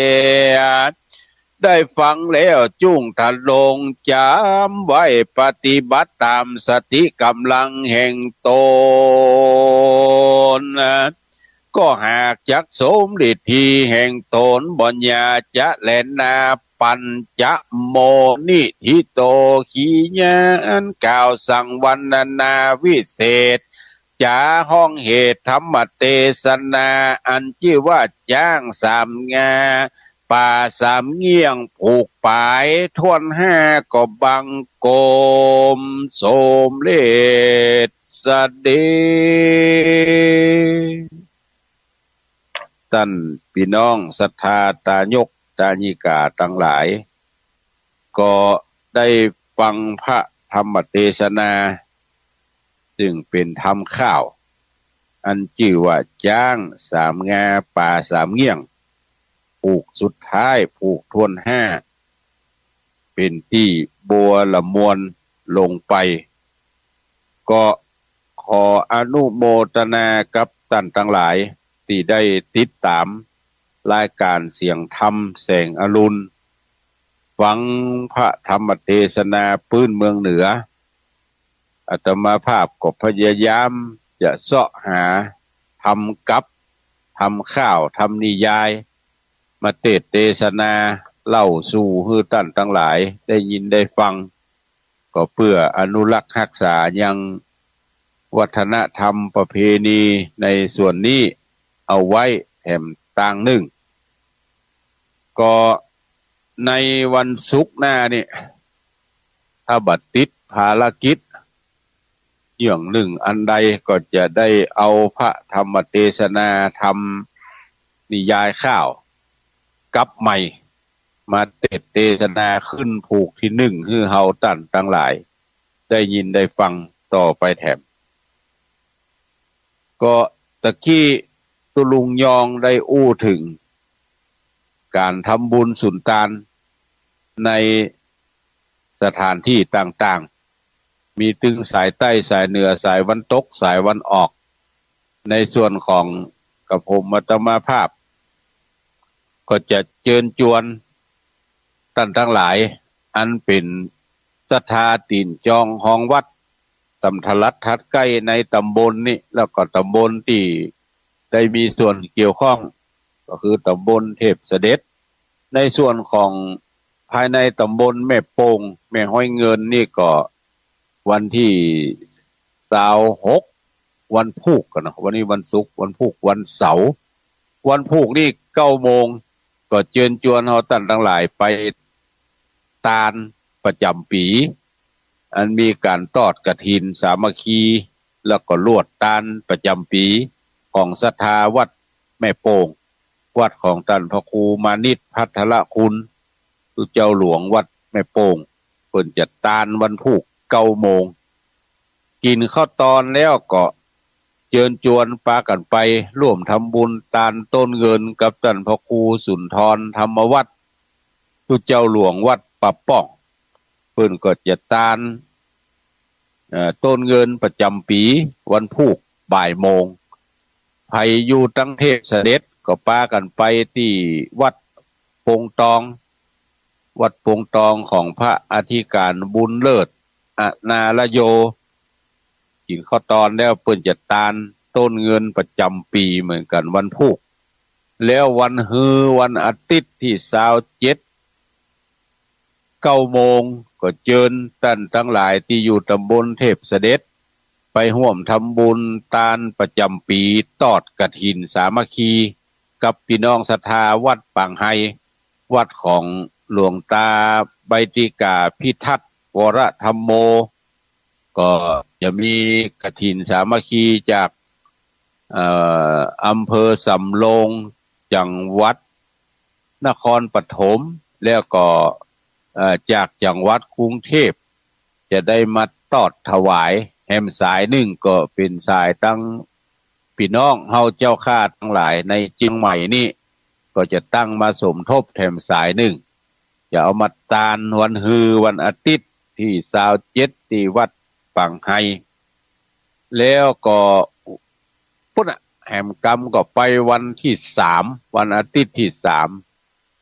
ได้ฟังแล้วจุ่งทะลงจ๋ำไว้ ปฏิบัติต๋ามสติก๋ำลังแห่งตน ก็หากจักสมฤทธีแห่งตน บ่อย่าเจรนา ปัญจโมนิธิโต ขีญาอันกล่าวสั่งวรรณนาวิเศษ จ๋าฮ้องเหตุธรรมเตสนา อันจื้อว่าจ๊างสามงา ป๋าสามเงี้ยง ผูกป๋ายถ้วนห้า ก็บังคมสมเร็จเสด็จ ต้านปี้น้องศรัทธาตายกตายิกาตังหลาย ก็ได้ฟังพระธรรมเตสนา ซึ่งเป๋นธรรมข้าว อันจื้อว่าจ๊างสามงา ป๋าสามเงี้ยง ผูกสุดท้าย ผูกถ้วนห้า เป๋นตี้บัวละมวลลงไป ก็ขออนุโมทนากับต้านตังหลายตี้ได้ติดต๋ามรายก๋านเสียงธรรมแสงอรุณ ฟังพระธรรมเตสนาปื๊นเมืองเหนือ อาตมาภาพก็พยายามจะเซาะหาธรรมกับ ธรรมข้าว ธรรมนิยาย มาเตสน์เตสนาเล่าสู่หื้อต้านตังหลายได้ยินได้ฟัง ก็เปื้ออนุรักษ์ฮักษายังวัฒนธรรมประเพณีในส่วนนี้เอาไว้แถมตางนึ่ง ก็ในวันศุกร์หน้านี่ ถ้าบ่ติดภารกิจอย่างนึ่งอันใด ก็จะได้เอาพระธรรมเตสนา ธรรมนิยายข้าวกลับใหม่ มาเตสน์เตสนาขึ้นผูกตี้นึ่ง หื้อเฮาต้านตังหลายได้ยินได้ฟังต่อไปแถม ก็ตะกี้ตุ๊ลุงยองได้อู้เถิงก๋านทำบุญสุนตานในสถานตี้ต่างๆ มีตึงสายใต้ สายเหนือ สายวันตก สายวันออก ในส่วนของกระผมอาตมาภาพ ก็จะเจิญจวนต้านตังหลาย อันเป๋นศรัทธาตี๋นจองฮองวัด ต๋ามทลัดถัดใก้ในต๋ำบลนี้ แล้วก็ต๋ำบลตี้ได้มีส่วนเกี่ยวข้อง ก็คือต๋ำบลเทพเสด็จ ในส่วนของภายในต๋ำบลแม่โป่ง แม่ฮ้อยเงินนี่ก็วันตี้ซาวหก วันพูกกั๋นเนาะ วันนี้วันศุกร์ วันพูก วันเสาร์ วันพูกนี่เก้าโมง ก็เจิญจวนเฮาต้านตังหลายไปตานประจ๋ำปี๋ อันมีก๋านตอดกฐินสามัคคี แล้วก็ลวดตานประจ๋ำปี๋ของศรัทธาวัดแม่โป่ง วัดของต้านพระครูมานิตรภัทรคุณ ตุ๊เจ้าหลวงวัดแม่โป่ง เปิ้นจะตานวันพูกเก้าโมง กิ๋นข้าวตอนแล้วก็เจิญจวนปากั๋นไปฮ่วมทำบุญตานต้นเงินกับต้านพระครูสุนทรธรรมวัฒน์ ตุ๊เจ้าหลวงวัดป่าป้อง เปิ้นก็จะตาน เอ่อ ต้นเงินประจ๋ำปี๋วันพูกบ่ายโมง ใผอยู่ตังเทพเสด็จก็ปากั๋นไปตี้วัดปงตอง วัดปงตองของพระอธิก๋ารบุญเลิศ อนารโย กิ๋นข้าวตอนแล้วเปิ้นจะตานต้นเงินประจ๋ำปี๋เหมือนกั๋นวันพูก แล้ววันฮือวันอาทิตย์ตี้ซาวเจ็ด เก้าโมง ก็เจิญต้านตังหลายตี้อยู่ต๋ำบลเทพเสด็จ ไปฮ่วมทำบุญตานประจ๋ำปี๋ตอดกฐินสามัคคี กับปี้น้องศรัทธาวัดปางไฮ วัดของหลวงตาใบติกาพิทักษ์วรธัมโม ก็จะมีกฐินสามัคคีจาก เอ่อ อำเภอสำโรง จังหวัดนครปฐม แล้วก็ เอ่อ จากจังหวัดกรุงเทพ จะได้มาตอดถวาย แหมสายนึ่งก็เป๋นสายตังปี้น้องเฮาเจ้าข้าตังหลายในเจียงใหม่นี้ ก็จะตั้งมาสมทบแถมสายนึ่ง จะเอามาตานวันฮือวันอาทิตย์ตี้ซาวเจ็ดตี้วัดปางไฮ แล้วก็ ปุ้นน่ะ แหมกำก็ไปวันตี้สาม วันอาทิตย์ตี้สาม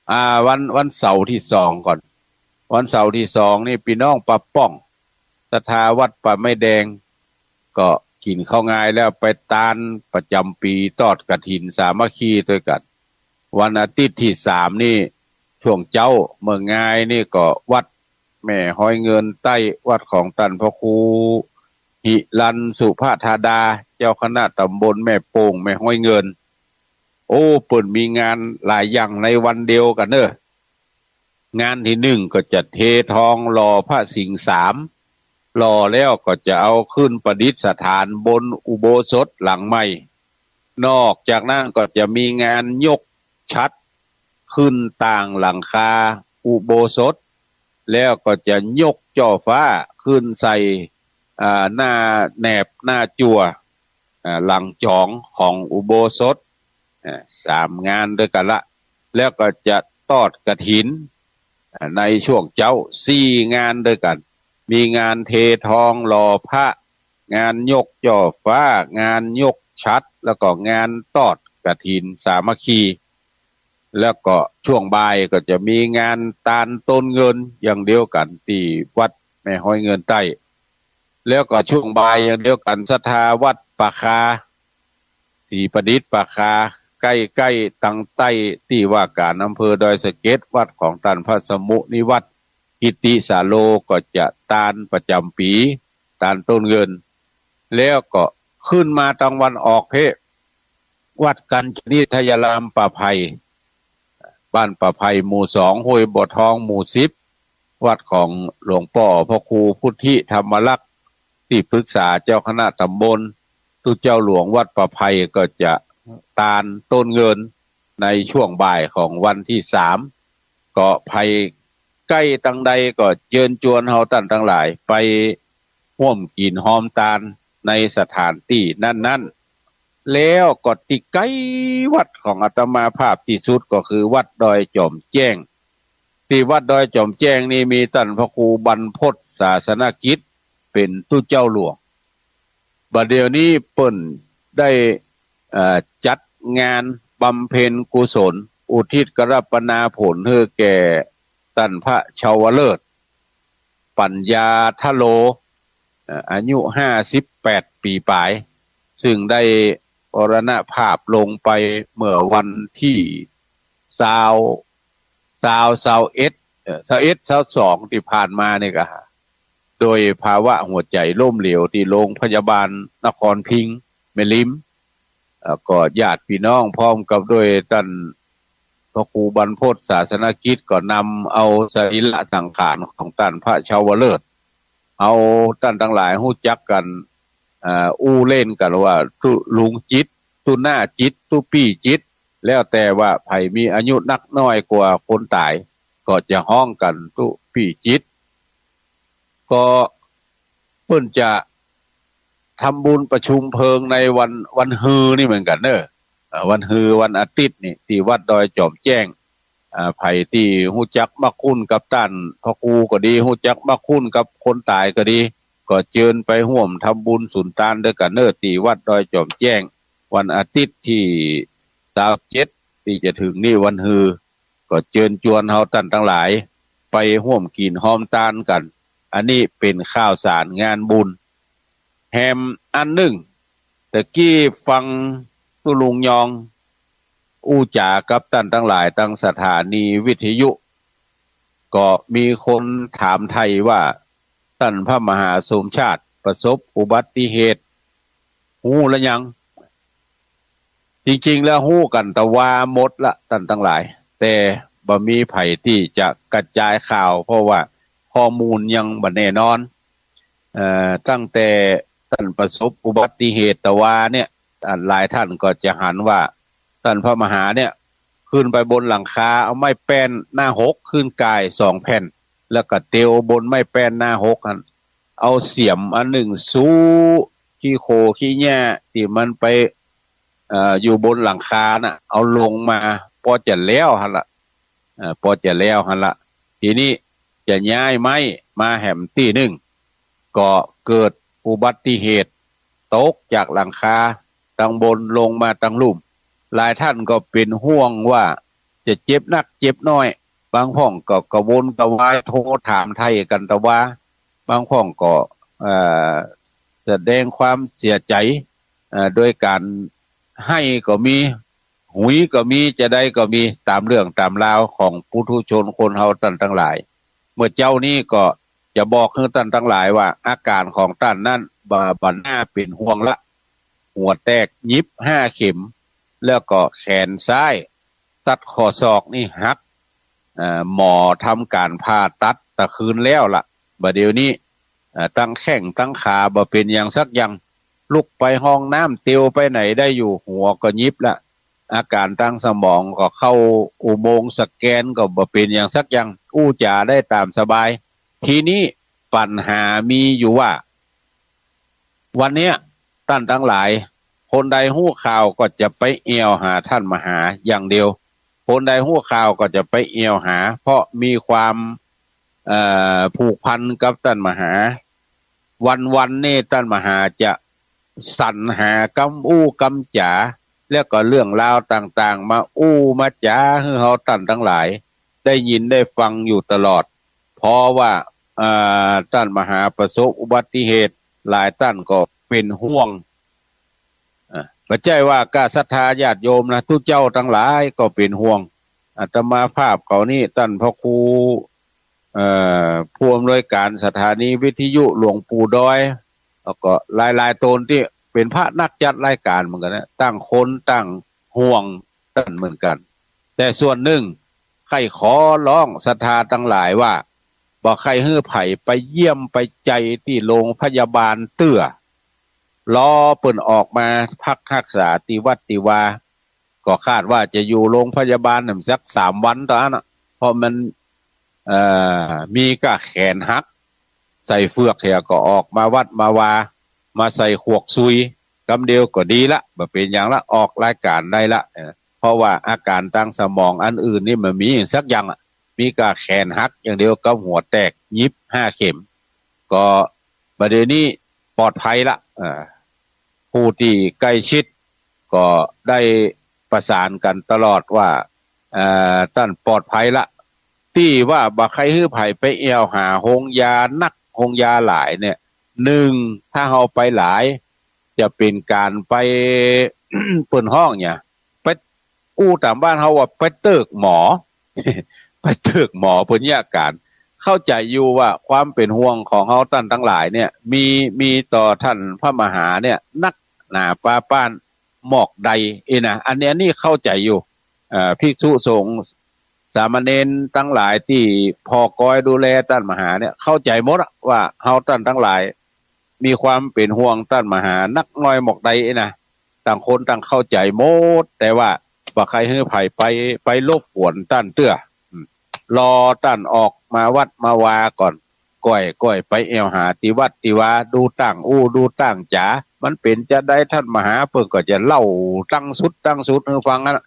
อ่า วัน วันเสาร์ตี้สองก่อน วันเสาร์ตี้สองนี่ปี้น้องป่าป้อง ศรัทธาวัดป่าไม้แดง ก็กิ๋นข้าวงายแล้วไปตานประจ๋ำปี๋ตอดกฐินสามัคคีตวยกั๋น วันอาทิตย์ตี้สามนี่ ช่วงเจ๊าเมื่องายนี่ก็วัดแม่ฮ้อยเงินใต้ วัดของต้านพระครูหิรัญสุภธาดา เจ้าคณะต๋ำบลแม่โป่ง แม่ฮ้อยเงิน โอ้ เปิ้นมีงานหลายอย่างในวันเดียวกั๋นเน่อ งานตี้นึ่งก็จะเททองหล่อพระสิงห์สาม หล่อแล้วก็จะเอาขึ้นประดิษฐานบนอุโบสถหลังใหม่ นอกจากนั้นก็จะมีงานยกฉัตรขึ้นต่างหลังคาอุโบสถ แล้วก็จะยกจ่อฟ้าขึ้นใส่ อ่า หน้าแหนบหน้าจั่ว อ่า หลังจ๋องของอุโบสถ อ่า สามงานตวยกั๋นละ แล้วก็จะตอดกฐิน อ่า ในช่วงเจ๊าสี่งานตวยกั๋น มีงานเททองหล่อพระ งานยกจ่อฟ้า งานยกฉัตร แล้วก็งานตอดกฐินสามัคคี แล้วก็ช่วงบ่ายก็จะมีงานตานต้นเงินอย่างเดียวกั๋นตี้วัดแม่ฮ้อยเงินใต้ แล้วก็ช่วงบ่ายอย่างเดียวกั๋นศรัทธาวัดป่าคา ศรีประดิษฐ์ป่าคา ใก้ๆ ตังใต้ตี้ว่าก๋านอำเภอดอยสะเก็ด วัดของต้านพระสมุนิวัฒน์ กิตติสาโล ก็จะตานประจ๋ำปี๋ ตานต้นเงิน แล้วก็ขึ้นมาตางวันออกเพ่ วัดกัญจนิทยารามป่าไผ่ บ้านป่าไผ่หมู่สอง ห้วยบ่อทองหมู่สิบ วัดของหลวงป้อพระครูพุทธิธรรมลักษณ์ ตี้ปรึกษาเจ้าคณะตำบล ตุ๊เจ้าหลวงวัดป่าไผ่ก็จะตานต้นเงินในช่วงบ่ายของวันตี้สาม ก็ใผใก้ตังใดก็เจิญจวนเฮาต้านตังหลายไปฮ่วมกิ๋นฮอมตานในสถานตี้นั้นๆ แล้วก็ตี้ใก้วัดของอาตมาภาพตี้สุดก็คือวัดดอยจ๋อมแจ้ง ตี้วัดดอยจ๋อมแจ้งนี่มีต้านพระครูบรรพตศาสนกิจเป๋นตุ๊เจ้าหลวง บ่าเดี่ยวนี้เปิ้นได้ เอ่อ จัดงานบำเพ็ญกุศล อุทิศกรัปปนาผลหื้อแก่ต้านพระชาวฤกษ์ ปัญญาทะโล เอ่อ อายุห้าสิบแปดปี๋ป๋าย ซึ่งได้มรณภาพลงไปเมื่อวันตี้ซาว ซาว ซาวเอ็ด เอ่อ ซาวเอ็ด ซาวสองตี้ผ่านมานี่ก็ โดยภาวะหัวใจ๋ล้มเหลวตี้โรงพยาบาลนครพิงค์แม่ริม เอ่อ ก็ญาติปี้น้องพร้อมกับด้วยต้านพระครูบรรพตศาสนกิจก็นำเอาสรีระสังขารของต้านพระชาวฤกษ์ เอาต้านตังหลายฮู้จักกั๋น เอ่อ อู้เล่นกั๋นว่าตุ๊ลุงจิต ตุ๊น้าจิต ตุ๊ปี้จิต แล้วแต่ว่าใผมีอายุนักน้อยกว่าคนต๋าย ก็จะฮ้องกั๋นตุ๊ปี้จิต ก็เปิ้นจะทำบุญประชุมเพลิงในวัน วันฮือนี่เหมือนกั๋นเน่อ เอ่อ วันฮือวันอาทิตย์นี่ตี้วัดดอยจ๋อมแจ้ง อ่า ใผตี้ฮู้จักมักคุ้นกับต้านพระครูก็ดี ฮู้จักมักคุ้นกับคนต๋ายก็ดี ก็เจิญไปฮ่วมทำบุญสุนตานด้วยกั๋นเน่อ ตี้วัดดอยจ๋อมแจ้ง วันอาทิตย์ตี้ซาวเจ็ดตี้จะเถิงนี่วันฮือ ก็เจิญจวนเฮาต้านตังหลายไปฮ่วมกิ๋นฮอมตานกั๋น อันนี้เป๋นข่าวสารงานบุญ แหมอันนึ่ง ตะกี้ฟังตุ๊ลุงยองอู้จ๋ากับต้านตังหลายตางสถานีวิทยุ ก็มีคนถามไถ่ว่า ต้านพระมหาสมชาติประสบอุบัติเหตุ ฮู้แล้วยัง จริงๆ แล้วฮู้กั๋นตะวาหมดละต้านตังหลาย แต่บ่มีใผตี้จะกระจายข่าว เพราะว่าข้อมูลยังบ่แน่นอน เอ่อ ตั้งแต่ต้านประสบอุบัติเหตุตะวาเนี่ย อ่า หลายต้านก็จะหันว่าต้านพระมหาเนี่ยขึ้นไปบนหลังคา เอาไม้แป้นหน้าหกขึ้นก่ายสองแผ่น แล้วก็เตียวบนไม้แป้นหน้าหกหั้น เอาเสียมอันนึ่งซูขี้โคลนขี้เยียะตี้มันไป เอ่อ อยู่บนหลังคาน่ะ เอาลงมา ปอจะแล้วหั้นละ เอ่อ ปอจะแล้วหั้นละ ทีนี้จะย้ายไม้มาแหมตี้นึ่ง ก็เกิดอุบัติเหตุตกจากหลังคาตางบนลงมาตางลุ่ม หลายต้านก็เป๋นห่วงว่าจะเจ็บนักเจ็บน้อย บางพ่องก็กระวนกระวายโทรถามไถ่กั๋นตะวา บางพ่องก็ เอ่อ แสดงความเสียใจ๋ เอ่อ โดยก๋านไห้ก็มี หุยก็มี จาใดก็มี ต๋ามเรื่องต๋ามราวของปุถุชนคนเฮาต้านตังหลาย เมื่อเจ๊านี้ก็จะบอกหื้อต้านตังหลายว่าอาก๋ารของต้านนั้นบ่ บ่น่าเป๋นห่วงละ หัวแตกหยิบห้าเข็ม แล้วก็แขนซ้ายตัดข้อศอกนี่หัก เอ่อ หมอทำก๋านผ่าตัดตะคืนแล้วละ บ่าเดี่ยวนี้ เอ่อ ตังแข้งตังขาบ่เป๋นหยังสักอย่าง ลุกไปห้องน้ำเตียวไปไหนได้อยู่ หัวก็หยิบละ อาก๋ารตางสมองก็เข้าอุโมงค์สแกนก็บ่เป๋นหยังสักอย่าง อู้จ๋าได้ต๋ามสบาย ทีนี้ปัญหามีอยู่ว่า วันเนี้ยต้านตังหลาย คนใดฮู้ข่าวก็จะไปแอ่วหาต้านมหาอย่างเดียว คนใดฮู้ข่าวก็จะไปแอ่วหา เพราะมีความ เอ่อ ผูกพันกับต้านมหา วันๆ นี่ต้านมหาจะสรรหากำอู้กำจ๋า แล้วก็เรื่องราวต่างๆ มาอู้มาจ๋าหื้อเฮาต้านตังหลายได้ยินได้ฟังอยู่ตลอด เพราะว่า เอ่อ ต้านมหาประสบอุบัติเหตุ หลายต้านก็เป๋นห่วง อ่ะ บ่ใจ้ว่าก้าศรัทธาญาติโยมนะ ตุ๊เจ้าตังหลายก็เป๋นห่วง อาตมาภาพเขานี่ ต้านพระครู เอ่อ ผู้อำนวยก๋านสถานีวิทยุหลวงปู่ดอย แล้วก็หลายๆ ต๋นตี้เป๋นพระนักจัดรายก๋านเหมือนกั๋นนะ ต่างคนต่างห่วงต้านเหมือนกั๋น แต่ส่วนนึ่งใค่ขอร้องศรัทธาตังหลายว่า บ่ใค่หื้อใผไปเยี่ยมไปใจ๋ตี้โรงพยาบาลเตื้อ รอเปิ้นออกมาพักฮักษาตี้วัดตี้วา ก็คาดว่าจะอยู่โรงพยาบาลน่ะสักสามวันเต้านั้นน่ะ เพราะมัน เอ่อ มีก้าแขนหัก ใส่เฝือกเหียก็ออกมาวัดมาวา มาใส่ขวกซุย กำเดียวก็ดีละ บ่เป๋นหยังละ ออกรายก๋านได้ละ เออ เพราะว่าอาก๋านตางสมองอันอื่นนี่บ่มีสักอย่างอะ มีก้าแขนหักอย่างเดียวกับหัวแตก เย็บห้าเข็ม ก็บ่าเดี่ยวนี้ปลอดภัยละ เอ่อ ผู้ตี้ใก้ชิดก็ได้ประสานกั๋นตลอดว่า เอ่อ ต้านปลอดภัยละ ตี้ว่าบ่ใค่หื้อใผไปแอ่วหาโฮงยานัก โฮงยาหลายเนี่ย นึ่ง ถ้าเฮาไปหลาย จะเป๋นก๋านไป เปิ้นฮ้องหยัง ไป อู้ต๋ามบ้านเฮาว่าไปเติกหมอ ไปเติกหมอเปิ้นเยียะก๋าน เข้าใจ๋อยู่ว่าความเป๋นห่วงของเฮาต้านตังหลายเนี่ย มี มีต่อต้านพระมหาเนี่ย นักหนาปาป้านหมอกใด อี้นะ อันนี้ อันนี้เข้าใจ๋อยู่ เอ่อ ภิกษุสงฆ์สามเณรตังหลายตี้ผ่อกอยดูแลต้านมหาเนี่ย เข้าใจ๋หมดอะว่าเฮาต้านตังหลาย มีความเป๋นห่วงต้านมหานักน้อยหมอกใดอี้นะ ต่างคนต่างเข้าใจ๋หมด แต่ว่าบ่ใค่หื้อใผไป ไปรบกวนต้านเตื้อ อืม รอต้านออกมาวัดมาวาก่อน ก้อย ก้อยไปแอ่วหาตี้วัดตี้วา ดูต้างอู้ ดูต้างจ๋า มันเป๋นจาใดต้านมหา เปิ้นก็จะเล่าตังสุดตังสุดหื้อฟังนั้น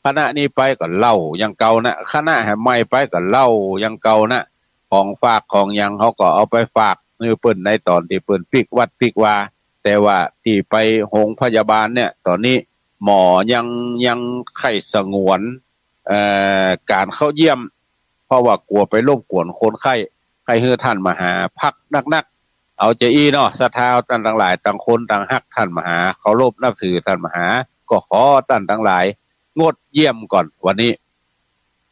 คณะนี้ไปก็เล่าอย่างเก่านะ คณะแหมใหม่ไปก็เล่าอย่างเก่านะ ของฝากของหยังเฮาก็เอาไปฝากหื้อเปิ้นในต๋อนตี้เปิ้นปิ๊กวัดปิ๊กวา แต่ว่าตี้ไปโฮงพยาบาลเนี่ย ต๋อนนี้หมอยัง ยังใค่สงวน เอ่อ ก๋านเข้าเยี่ยม เพราะว่ากั๋วไปรบกวนคนไข้ ใค่หื้อต้านมหาพักนักๆ เอาจาอี้เนาะ ศรัทธาต้านตังหลาย ต่างคนต่างฮักต้านมหา เคารพนับถือต้านมหา ก็ขอต้านตังหลาย งดเยี่ยมก่อน วันนี้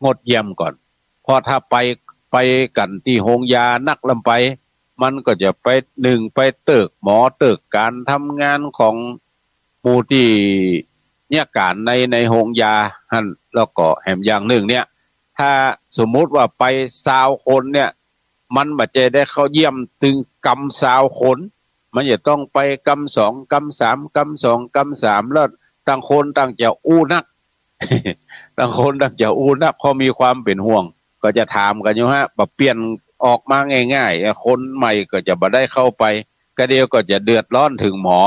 งดเยี่ยมก่อน เพราะถ้าไป ไปกั๋นตี้โฮงยานักล้ำไป มันก็จะไป นึ่ง ไปเติกหมอ เติกก๋านทำงานของหมู่ตี้เยียะก๋านใน ในโฮงยาหั้น แล้วก็แหมอย่างนึ่งเนี่ย ถ้าสมมุติว่าไปซาวคนเนี่ย มันบ่ใจ้ได้เข้าเยี่ยมตึงกำซาวคน มันจะต้องไปกำสอง กำสาม กำสอง กำสาม แล้วต่างคนต่างจะอู้นัก ต่างคนต่างจะอู้นัก เพราะมีความเป๋นห่วง ก็จะถามกั๋นอยู่ฮะ บ่เปลี่ยนออกมาง่ายๆ คนใหม่ก็จะบ่ได้เข้าไป กะเดียวก็จะเดือดร้อนเถิงหมอ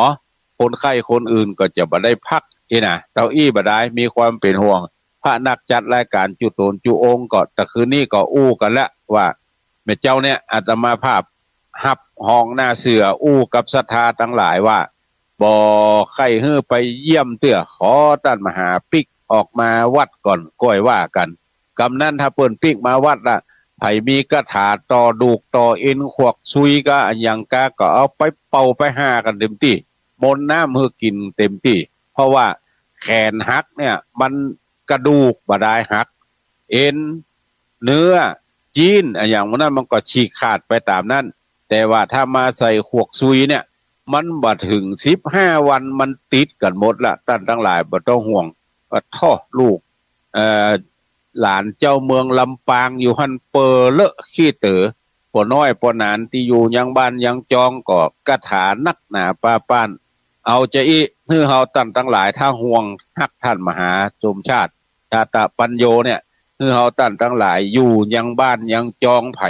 คนไข้คนอื่นก็จะบ่ได้พัก อี้นะ เต้าอี้บ่ดาย มีความเป๋นห่วง พระนักจัดรายก๋านจุ๊ต๋นจุ๊องค์ก็ ตะคืนนี้ก็อู้กั๋นแล้วว่า แม่เจ้าเนี่ย อาตมาภาพฮับฮองหน้าเสืออู้กับศรัทธาตังหลายว่า บ่ใค่หื้อไปเยี่ยมเตื้อ ขอต้านมหาปิ๊กออกมาวัดก่อน ก้อยว่ากั๋น กำนั้นถ้าเปิ้นปิ๊กมาวัดละ ใผมีคาถาต่อดูกต่อเอ็นขวกซุยกาอะหยังกา ก็เอาไปเป่าไปฮ่ากั๋นเต็มตี้ มนต์น้ำหื้อกิ๋นเต็มตี้ เพราะว่าแขนหักเนี่ย มันกระดูกบ่ดายหัก เอ็น เนื้อ จิ๊น อะหยังหมู่นั้นมันก็ฉีกขาดไปต๋ามนั้น แต่ว่าถ้ามาใส่ขวกซุยเนี่ย มันบ่เถิงสิบห้าวัน มันติดกั๋นหมดละ ต้านตังหลายบ่ต้องห่วง ปะโท้ ลูก เอ่อ หลานเจ้าเมืองลำปางอยู่หั้นเปอเลอะขี้เต๋อ ป้อน้อยป้อหนานตี้อยู่ยังบ้านยังจองก็คาถานักหนาปาป้าน เอาจาอี้ หื้อเฮาต้านตังหลาย ถ้าห่วงฮักต้านมหาสมชาติ ชาตะปัญโญเนี่ย หื้อเฮาต้านตังหลายอยู่ยังบ้านยังจองใผ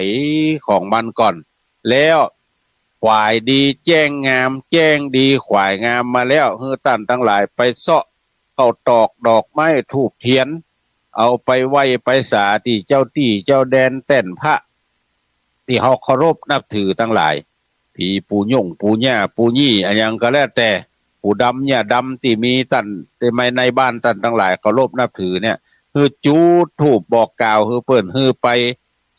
ของมันก่อน แล้วขวายดีแจ้งงาม แจ้งดีขวายงามมาแล้ว หื้อต้านตังหลายไปเซาะ ข้าวตอกดอกไม้ธูปเทียน เอาไปไหว้ไปสาตี้เจ้าตี้เจ้าแดนแต้นพระ ตี้เฮาเคารพนับถือตังหลาย ผีปู่ย่งปู่ย่าปู่ยี่อะหยังก็แล้วแต่ ปู่ดำย่าดำตี้มีต้าน ตี้มีในบ้านต้านตังหลายเคารพนับถือเนี่ย หื้อจุดธูปบอกกล่าวหื้อเปิ้น หื้อไป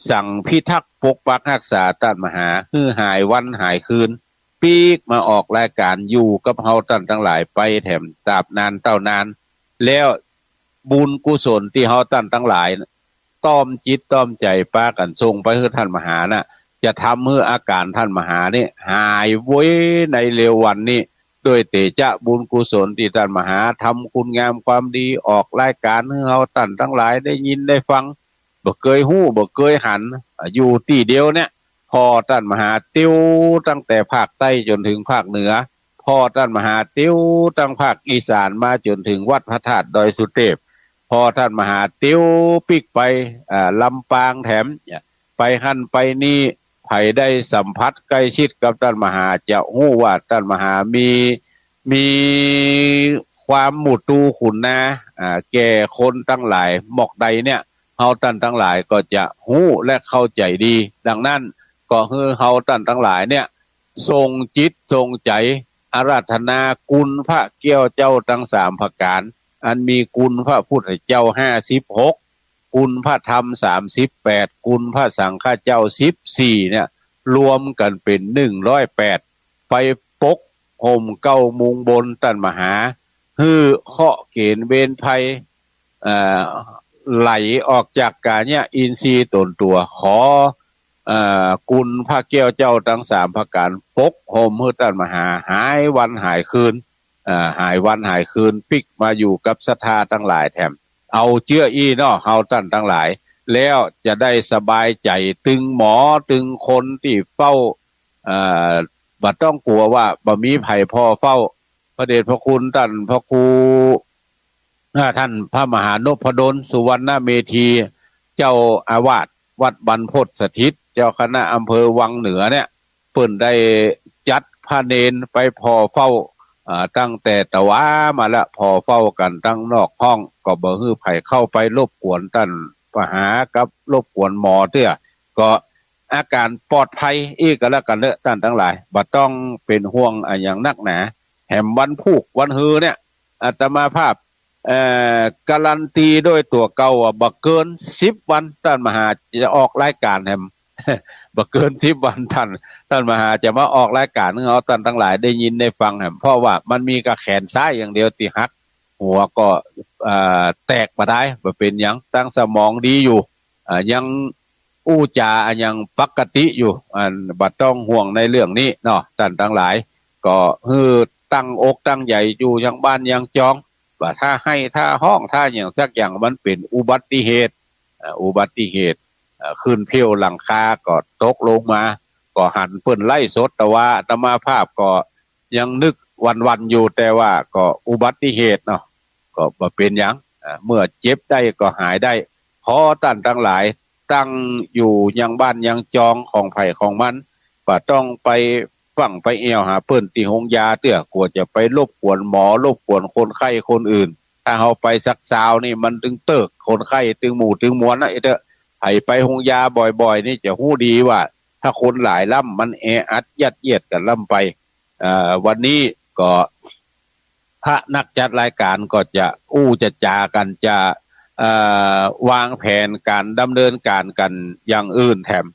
สังพิทักษ์ปกปักฮักษาต้านมหา หื้อหายวันหายคืน ปิ๊กมาออกรายก๋านอยู่กับเฮาต้านตังหลายไปแถมตราบนานเต้านาน แล้วบุญกุศลตี้เฮาต้านตังหลายต้อมจิตต้อมใจ๋ปากั๋นส่งไปหื้อต้านมหาน่ะ จะทำหื้ออาก๋านต้านมหานี่หายโว้ยในเร็ววันนี้ ด้วยเตจะบุญกุศลตี้ต้านมหาทำคุณงามความดี ออกรายก๋านหื้อเฮาต้านตังหลายได้ยินได้ฟัง บ่เกยฮู้บ่เกยหัน อยู่ตี้เดียวเนี่ย ผ่อต้านมหาเตียวตั้งแต่ภาคใต้จ๋นเถิงภาคเหนือ ผ่อต้านมหาเตียวตั้งภาคอีสานมาจ๋นเถิงวัดพระธาตุดอยสุเตป ผ่อต้านมหาเตียวปิ๊กไป อ่า ลำปางแถม ไปหั้นไปนี่ ใผได้สัมผัสใก้ชิดกับต้านมหาจะฮู้ว่าต้านมหามี มีความหมู่ตูขุนนา อ่า แก่คนตังหลายหมอกใดเนี่ย เฮาต้านตังหลายก็จะฮู้และเข้าใจ๋ดี ดังนั้นก็หื้อเฮาต้านตังหลายเนี่ย ส่งจิตส่งใจ๋อาราธนากุณพระแก้วเจ้าตังสามประก๋าน อันมีกุณพระพุทธเจ้าห้าสิบหก กุณพระธรรมสามสิบแปด กุณพระสังฆเจ้าสิบสี่เนี่ย รวมกั๋นเป๋นหนึ่งร้อยแปด ไปปกห่มเกล้ามุงบนต้านมหา หื้อเคราะห์เก๋ณฑ์เวรภัย เอ่อ ไหลออกจากก๋าเยียะอินทรีย์ต๋นตั๋ว ขอ เอ่อ กุณพระแก้วเจ้าตังสามประก๋านปกห่มหื้อต้านมหาหายวันหายคืน เอ่อ หายวันหายคืนปิ๊กมาอยู่กับศรัทธาตังหลายแถม เอาเจื้ออี้เนาะ เฮาต้านตังหลาย แล้วจะได้สบายใจ๋ ตึงหมอตึงคนตี้เฝ้า เอ่อ บ่ต้องกั๋วว่าบ่มีใผผ่อเฝ้า พระเดชพระคุณต้านพระครู อ่า ต้านพระมหานพดล สุวรรณเมธี เจ้าอาวาสวัดบรรพตสถิต เจ้าคณะอำเภอวังเหนือเนี่ย เปิ้นได้จัดพระเณรไปผ่อเฝ้า อ่า ตั้งแต่ตะวามาละ ผ่อเฝ้ากั๋นตังนอกห้อง ก็บ่หื้อใผเข้าไปรบกวนต้านมหากับรบกวนหมอเตื้อ ก็อาก๋านปลอดภัยอี้ก็แล้วกั๋นเต๊อะ ต้านตังหลาย บ่ต้องเป๋นห่วงอะหยังนักหนา แถมวันพูกวันฮือเนี่ย อาตมาภาพ เอ่อ การันตีโดยตั๋วเก่าว่าบ่เกินสิบวัน ต้านมหาจะออกรายก๋านแถม บ่เกินสิบวันต้าน ต้านมหาจะมาออกรายก๋านหื้อเฮาต้านตังหลายได้ยินได้ฟังแหม เพราะว่ามันมีกะแขนซ้ายอย่างเดียวตี้หัก หัวก็ เอ่อ แตกบ่ดาย บ่เป๋นหยัง ตังสมองดีอยู่ เอ่อ ยังอู้จ๋าอะหยังปกติอยู่ อันบ่ต้องห่วงในเรื่องนี้เนาะ ต้านตังหลาย ก็หื้อตั้งอกตั้งใจ๋อยู่ยังบ้านยังจอง ว่าถ้าไห้ถ้าฮ้องถ้าหยังสักอย่างมันเป๋นอุบัติเหตุ เอ่อ อุบัติเหตุ เอ่อ ขึ้นเพลวหลังคาก็ตกลงมา ก็หันเปิ้นไลฟ์สด แต่ว่าอาตมาภาพก็ยังนึกหวั่นๆอยู่ แต่ว่าก็อุบัติเหตุเนาะ ก็บ่เป๋นหยัง เอ่อ เมื่อเจ็บได้ก็หายได้ ขอต้านตังหลายตั้งอยู่ยังบ้านยังจองของใผของมัน บ่ต้องไปฟั่งไปแอ่วหาเปิ้นตี้โฮงยาเตื้อ กั๋วจะไปรบกวนหมอ รบกวนคนไข้คนอื่น ถ้าเฮาไปสักซาวนี่มันตึงเติก คนไข้ตึงหมู่ตึงมวลนะ เอ๊ะเต๊อะ ใผไปโฮงยาบ่อยๆ นี่จะฮู้ดีว่า ถ้าคนหลายล้ำมันแออัดยัดเยียดกั๋นล้ำไป เอ่อ วันนี้ก็พระนักจัดรายก๋านก็จะอู้จะจ๋ากั๋น จะ เอ่อ วางแผนก๋านดำเนินก๋านกั๋นอย่างอื่นแถม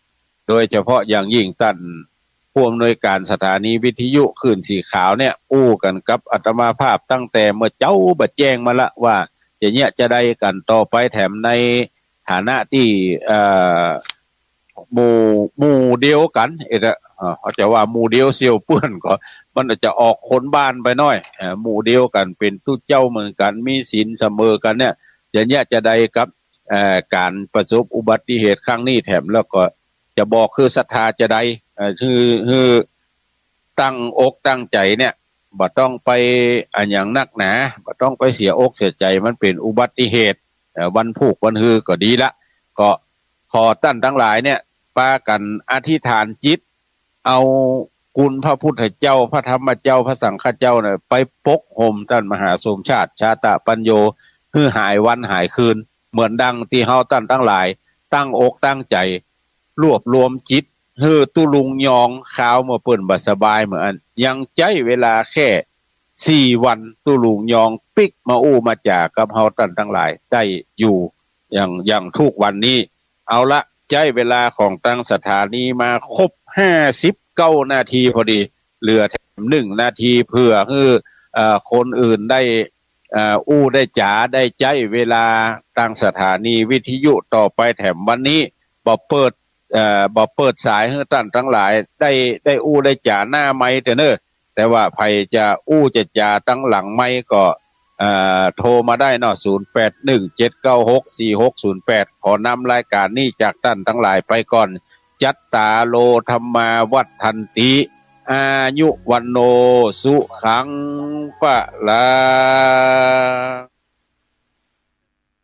โดยเฉพาะอย่างยิ่งต้านผู้อำนวยก๋านสถานีวิทยุคลื่นสีขาวเนี่ย อู้กั๋นกับอาตมาภาพตั้งแต่เมื่อเจ๊าบ่าแจ้งมาละว่า จะเยียะจาใดกั๋นต่อไปแถม ในฐานะตี้ เอ่อ หมู่ หมู่เดียวกั๋น เอ๊ะ เอ่อ เขาจะว่าหมู่เดียวเสี่ยวเปื้อนก็ มันอาจจะออกคนบ้านไปหน้อย เอ่อ หมู่เดียวกั๋น เป๋นตุ๊เจ้าเหมือนกั๋น มีศีลเสมอกั๋นเนี่ย จะเยียะจาใดกับ เอ่อ ก๋านประสบอุบัติเหตุครั้งนี้แถม แล้วก็จะบอกหื้อศรัทธาจาใด เอ่อ หื้อ หื้อตั้งอกตั้งใจ๋เนี่ย บ่ต้องไปอะหยังนักหนา บ่ต้องไปเสียอกเสียใจ๋ มันเป๋นอุบัติเหตุ เอ่อ วันพูกวันฮือก็ดีละ ก็ขอต้านตังหลายเนี่ย ปากั๋นอธิษฐานจิต เอาคุณพระพุทธเจ้า พระธรรมเจ้า พระสังฆเจ้าเนี่ย ไปปกห่มต้านมหาสมชาติ ชาตะปัญโญ หื้อหายวันหายคืน เหมือนดังตี้เฮาต้านตังหลาย ตั้งอกตั้งใจ๋ รวบรวมจิต หื้อตุ๊ลุงยอง คราวเมื่อเปิ้นบ่สบายเหมือนอั้น ยังใจ๊เวลาแค่สี่วัน ตุ๊ลุงยองปิ๊กมาอู้มาจ๋ากับเฮาต้านตังหลายได้อยู่ อย่าง อย่างทุกวันนี้ เอาละ ใจ๊เวลาของตางสถานีมาครบห้าสิบเก้านาทีพอดี เหลือแถมหนึ่งนาที เผื่อหื้อ เอ่อ คนอื่นได้ เอ่อ อู้ได้จ๋า ได้ใจ๊เวลาตางสถานีวิทยุต่อไปแถม วันนี้บ่เปิด เอ่อ บ่เปิดสายหื้อต้านตังหลายได้ ได้อู้ได้จ๋าหน้าไมค์เต๊อะเน่อ แต่ว่าใผจะอู้จะจ๋าตางหลังไมค์ก็ อ่า โทรมาได้เนาะ ศูนย์แปดหนึ่ง เจ็ดเก้าหก สี่หกศูนย์แปด ขอนำรายก๋านนี้จากต้านตังหลายไปก่อน จัตตาโร ธัมมา วัฑฒันติ อายุ วัณโณ สุขัง พะลัง